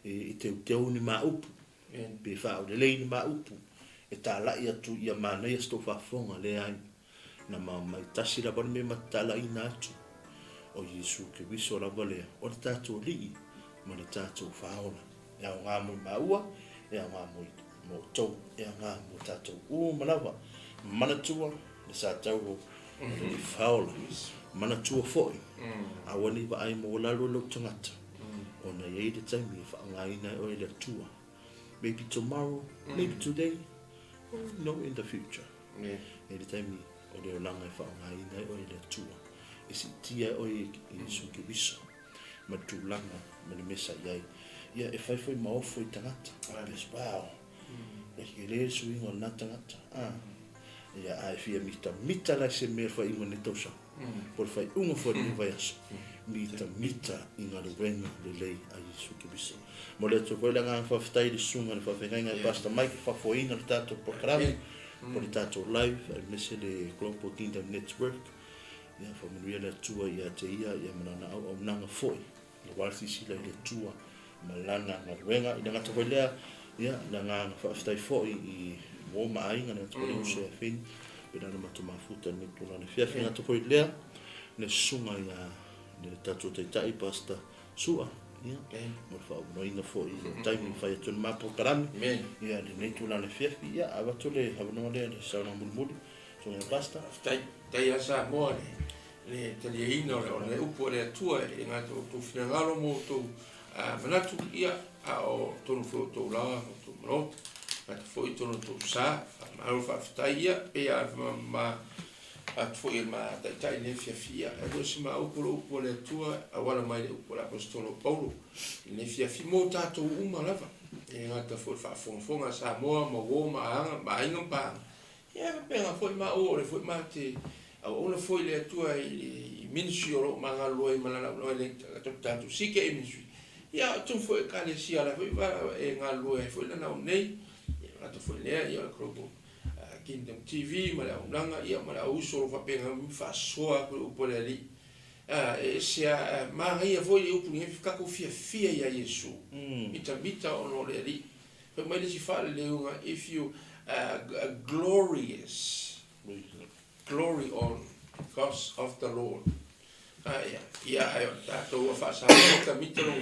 e, e teuteu ni ma upu, pe faaulelei ni ma upu, e talai atu ia manaia se tou faafofoga, leai. Na ma omai tasi lava le mea ma te talaiina atu, o Iesu Keriso lava lea, o le tatou Alii ma le tatou Faaola. E aoga mo i maua, e aoga mo i mo outou, e aoga mo tatou uma lava. Manatua le sa tauo o le Faaola. Manatua foi, aua ne i vaai maualalo lou tagata, ona e i ai le taimi e faaaogaina ai oe e le Atua. Maybe tomorrow, maybe today, or no in the future. E i ai le taimi o le olaga e faaaogaina ai oe e le Atua, e siitia ai oe i Iesu Keriso ma le tulaga ma le mea sa i ai. Ia, e fai foi ma ofo i tagata. Yes, wow, e tele le suiga o lena tagata. Ah. Ia, a e fia mitamita la i se mea i le faaiuga o lenei tausaga, po o le faaiuga foi o lenei vaiaso, mitamita i galuega lelei a Iesu Keriso. Momoli atu foi le agaga faafetai i le susuga i le faafeagaiga e Pastor Mike e faafoeina le tatou polokalame, po o le tatou live aemaise le Global Kingdom Network. Ia faamanuia le Atua ia te ia ia ma lana auaunaga foi aua le silasila i le Atua ma lana galuega. I le gata foi lea, ia le agaga faafetai foi i uo ma aiga, le gata foi le uso ia Finn, pe lana matou mafuta i lenei tulaga afiafi. Le gata foi lea, le susuga ia le tatou Taitai Pastor Sua, ia, mo le faaavanoaina foi i le taimi e fai atu ai le ma polokalame, ia, lenei tulaga afiafi. Ia, avatu le avanoa lea i le saunoaga mulimuli, Susuga Pastor. Faafetai, faafetai lava Samoa i le taliaina o le upu a le Atua e le gata o outou finagalo ma outou manatu, ia, a o totonu foi o outou laoa ma outou maota, gata foi totonu o outou sa. Faamalo faafetai, ia, pei lava ma atu foi e ma taitai lenei afiafi, ia, e le o se ma upu o le upu a le Atua, auala mai le upu a le Aposetolo o Paulo i lenei afiafi mo tatou uma lava, e le gata foi i le faafogafoga a Samoa ma uo ma aiga ma paaga, Ia e faapena foi maua o lea foi ma te auauna foi le Atua i ministry o lo o ma galulue ai ma lana auaunaga i le tatou CKA ministry. Ia o totonu foi o ekalesia la foi e galulue ai foi lana auauna nei. Ia gata foi lea ia o le Global Kingdom TV ma le auaunaga ia ma le auuso o lo o faapena ona faasoa atu le upu a le Alii. E ese a manaia foi le upu lenei tatou fiafia ia Iesu mitamita ona o le Alii. Fai mai le isi faaleleuga, if you glorious, glory on because of the Lord. Ia, ia ae o tatou a faasamoa mitamita lona,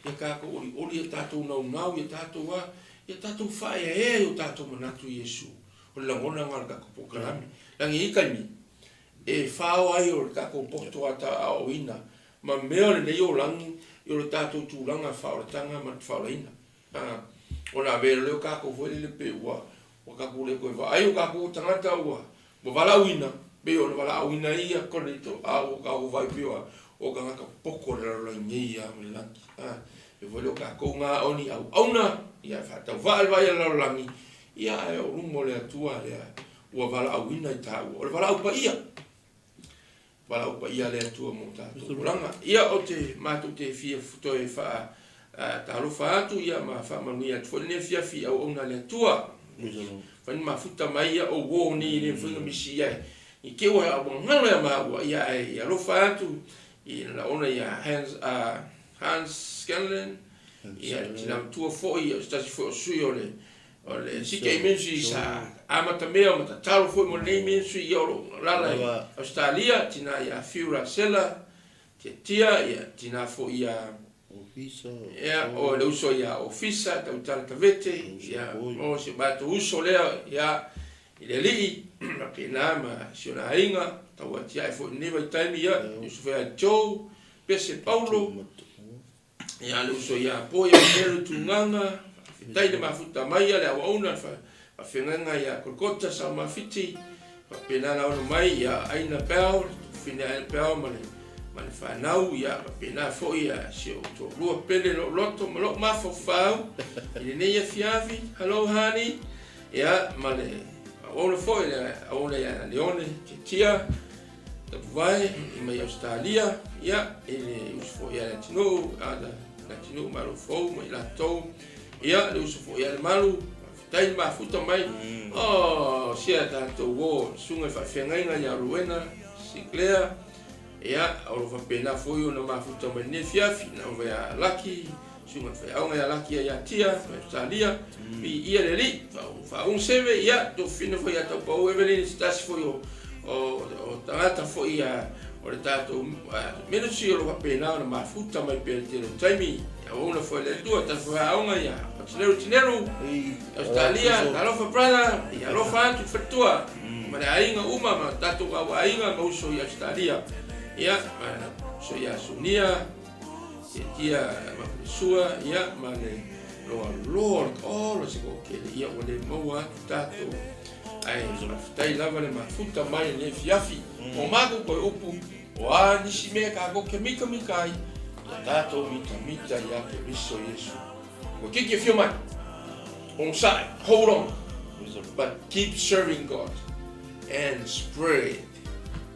ia tatou olioli, ia tatou naunau, ia tatou a, ia tatou faaeaea i o tatou manatu i Iesu. O le lagona lena o le tatou polokalame. Leaga e i ai taimi e fao ai o le tatou poto a aoaoina ma mea o lenei olagi i o le tatou tulaga faaolataga ma le faaolaina. Ona avea lea o tatou foi lele pei ua ua tatou le toe vaai o tatou tagata ua ua valaauina pei ona valaauina ai ia Korinito a ua tatou vaai pei o o tagata popoto o le lalolagi nei a ma le lagi a e foi lea o tatou na o ni auauna ia faatauvaa le vaai a le lalolagi ia ae o luma o le Atua lea ua valaauina i taua o le valaau paia Valaau paia a le Atua mo tatou olaga. Ia, ou te, matou te fia toe faa talofa atu, ia, ma faamanuia atu foi lenei afiafi i auauna a le Atua. Fai ni mafuta mai, ia, o uo nei e le mafai ona misi ai. I te ua ua galo ia maua, ia, ae ia alofa atu i laona ia Hans, Hans Scanlon, ia, le tina matua foi, ia, o se tasi foi o sui o le, O le CK Ministry sa amatamea ma tatalo foi mo lenei ministry ia o lo o alaala i Ausetalia, tina ia Phil Rasela Tiatia, ia tina foi ia Ofisa, ia o le uso ia Ofisa Tautala Tavete, ia o si o matou uso lea ia i le alii faapena ma si ona aiga tau atiae foi i lenei vaitaimi ia Uso foi ia Joe Pese Paulo. Ia le uso ia Poi o Mary Tugaga, faafetai le mafuta mai a le auauna le faafeagaiga ia Kolokota Saumafiti, faapena la ono mai ia Aina Bell, le tuafafine Aina Bell ma le ma le fanau, ia faapena foi ia si ou toalua pele lou loto ma lou mafaufau i lenei afiafi, hello honey, ia ma le auauna foi le auauna ia Leone Tiatia, Tapuvae i mai Ausetalia, ia, i le uso foi ia Leatinuu, a Leatinuu Malo Fou ma i latou, ia, le uso foi ia Lemalu, Faafetai le mafuta mai o sia tatou uo le susuga i faafeagaiga ia Rowena Sinclair, ia, o lo o faapena foi ona mafuta mai lenei afiafi, na ova ia Laki, susuga i le faiaoga ia Laki ia Tia mai Ausetalia, viia le Alii, faaugu seve, ia, tofina foi ia Taupau Evelyn, se tasi foi o o tagata foi ia o le tatou ministry o lo o faapena ona mafuta mai pea i le tele o taimi. Auauna foi a le Atua, tatou faiaoga ia Patineru Tineru, Ausetalia, talofa brother, ia alofa atu i faletua ma le aiga uma ma tatou auaiga ma uso i Ausetalia. Ia, ma uso ia Sunia, Tia ma Sua, ia, ma le loa loa o le ola se toatele, ia ua le maua atu tatou. Ae faafetai lava le mafuta mai i lenei afiafi. O matou toe upu, o a nisi mea tatou te mitamita ai, ia tatou mitamita ia Keriso Iesu. Ua kiki afio mai, onosai, hold on, but keep serving God and spread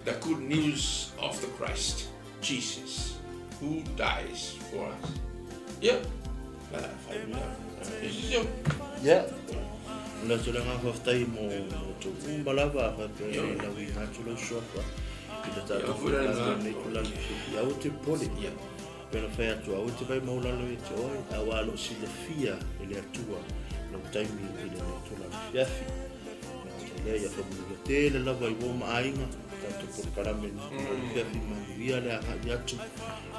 the good news of the Christ Jesus who dies for us. Ia, Ia, le atu le agaga faafetai mo outou uma lava a faapea e lauina atu lau suafa i le tatou polokalame lenei itula le fiafia. Aua te popole, pei ona fai atu, aua te vaimau lalo ia te oe, aua o lo o silafia e le Atua lou taimi i lenei itula le fiafi. Nā lea ia faamanuia tele lava i uo ma aiga, tatou polokalame lenei le fiafi manuia le agai atu i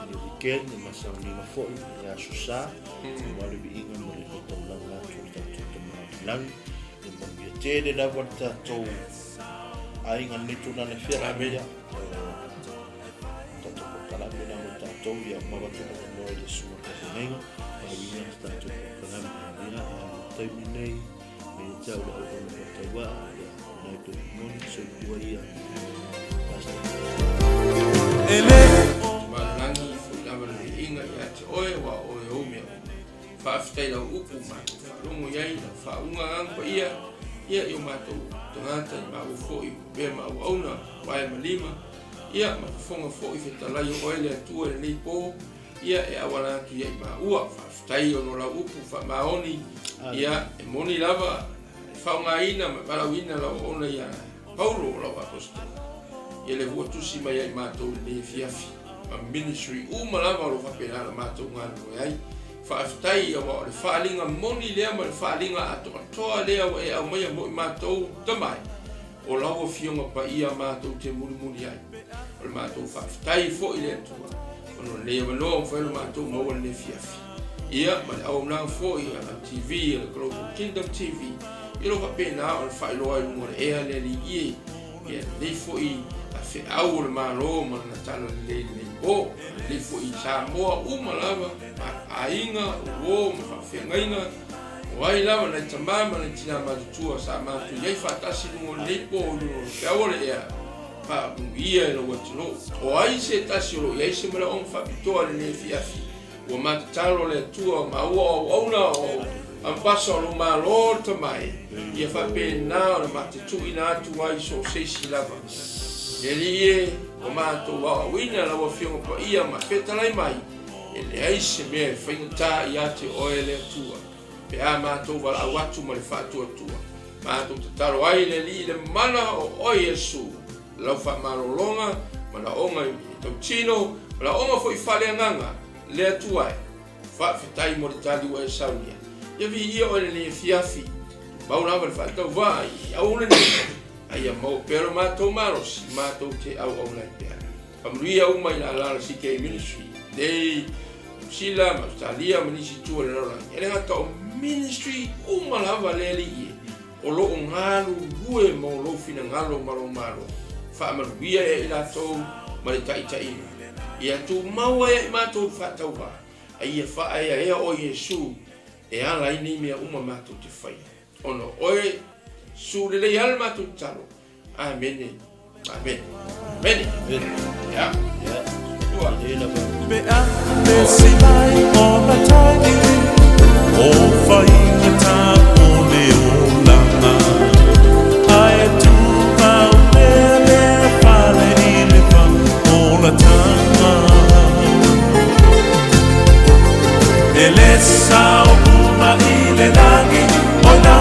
le weekend ma sauniga foi i le Aso Sa, aua le viiga ma le taulaga atu o le tatou Tama i le Lagi. Ia manuia tele lava le tatou aiga lenei tulaga fiafi. Ia, tatou polokalame na mo tatou ia mavatu na noa i le susuga faafeagaiga, manuia le tatou polokalame. Ia, a taimi nei, me te au le au ona faatauvaa, ia, nai pe moni, soifua ia. Pastor. Malagi foi lava le viiga ia te oe, aua o oe ou mea uma. Faafetai lau upu ua matou faalogo i ai, lau faauuga agaga paia, ia i o matou tagata i maua foi ua avea ma auauna, vae ma lima, ia ma fofoga foi fetalai o oe le Atua i lenei po, ia e auala atu ia i maua. Faafetai ona o lau upu faamaoni, ia e moni lava e faaaogaina ma e valaauina lau auauna ia Paulo o lau Aposetolo, ia le ua tusi mai ai matou i lenei afiafi, ma ministry uma lava o lo o faapena ona matou galulue ai. Faafetai aua o le faaaliga moni lea ma le faaaliga atoatoa lea ua e aumaia mo i matou tama e, o lau Afioga Paia matou te mulimuli ai. O le matou faafetai foi i le Atua ona o lenei avanoa ua mafai ona matou maua lenei afiafi. Ia, ma le auaunaga foi a lau TV, a le Global Kingdom TV, ia o lo o faapena ona faailoa i luga o le ea le Alii e, ia lenei foi feau o le Malo ma lana talalelei i lenei po, lenei foi i Samoa uma lava, ma aiga, o uo ma faafeagaiga, O ai lava nai tama ma nai tina matutua sa matou i ai faatasi i luga o lenei po i luga o le peau o le ea, faamanuia e lou atunuu. O ai se tasi o lo o i ai se manaoga faapitoa i lenei afiafi? Ua matatalo le Atua o maua o auauna o ambasa o lou Malo le tama e, ia faapena ona matetuuina atu ai so o se isi lava. Le Alii e, ua matou aoaoina lau Afioga Paia ma fetalai mai, E leai se mea e faigata ia te oe le Atua, pe a matou valaau atu ma le faatuatua. Matou tatalo ai le Alii i le mana o oe Iesu, lau faamalologa, manaoga i tautino, manaoga foi faaleagaga, le Atua e. Faafetai mo le tali ua e saunia. Ia viia oe lenei afiafi, tumau lava le faatauvaa i aoauli nei, a ia maua pea lo matou malosi, matou te auauna ai pea. Faamanuia uma i lala o le CK Ministry nei Niu Sila ma Ausetalia ma nisi itu o le lalolagi. E le gata o ministry uma lava le Alii e, o lo o galulue mo lou finagalo ma lou malo. Faamanuia ia i latou ma le taitaiga. Ia tumau ai ia i matou le faatauvaa, a ia faaeaea oe Iesu e ala ai nei mea uma matou te faia. Ona o oe Su lelei lava le matou tatalo. Amene. Amene. Amene. Ia. Ia. Ua. Lelei lava. Pe a le silai o na tai o faigata o le olaga ae tumau pea lea fale i le faaolataga e le sao uma i le lagi o na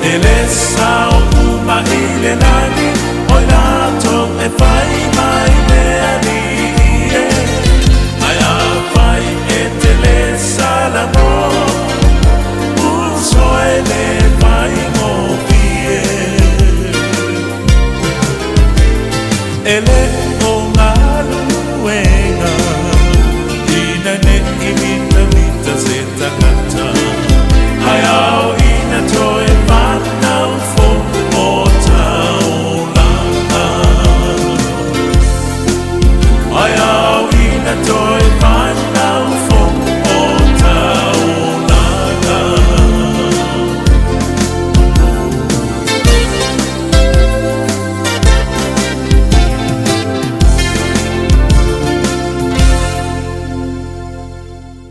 E le sao uma i le lagi, o i.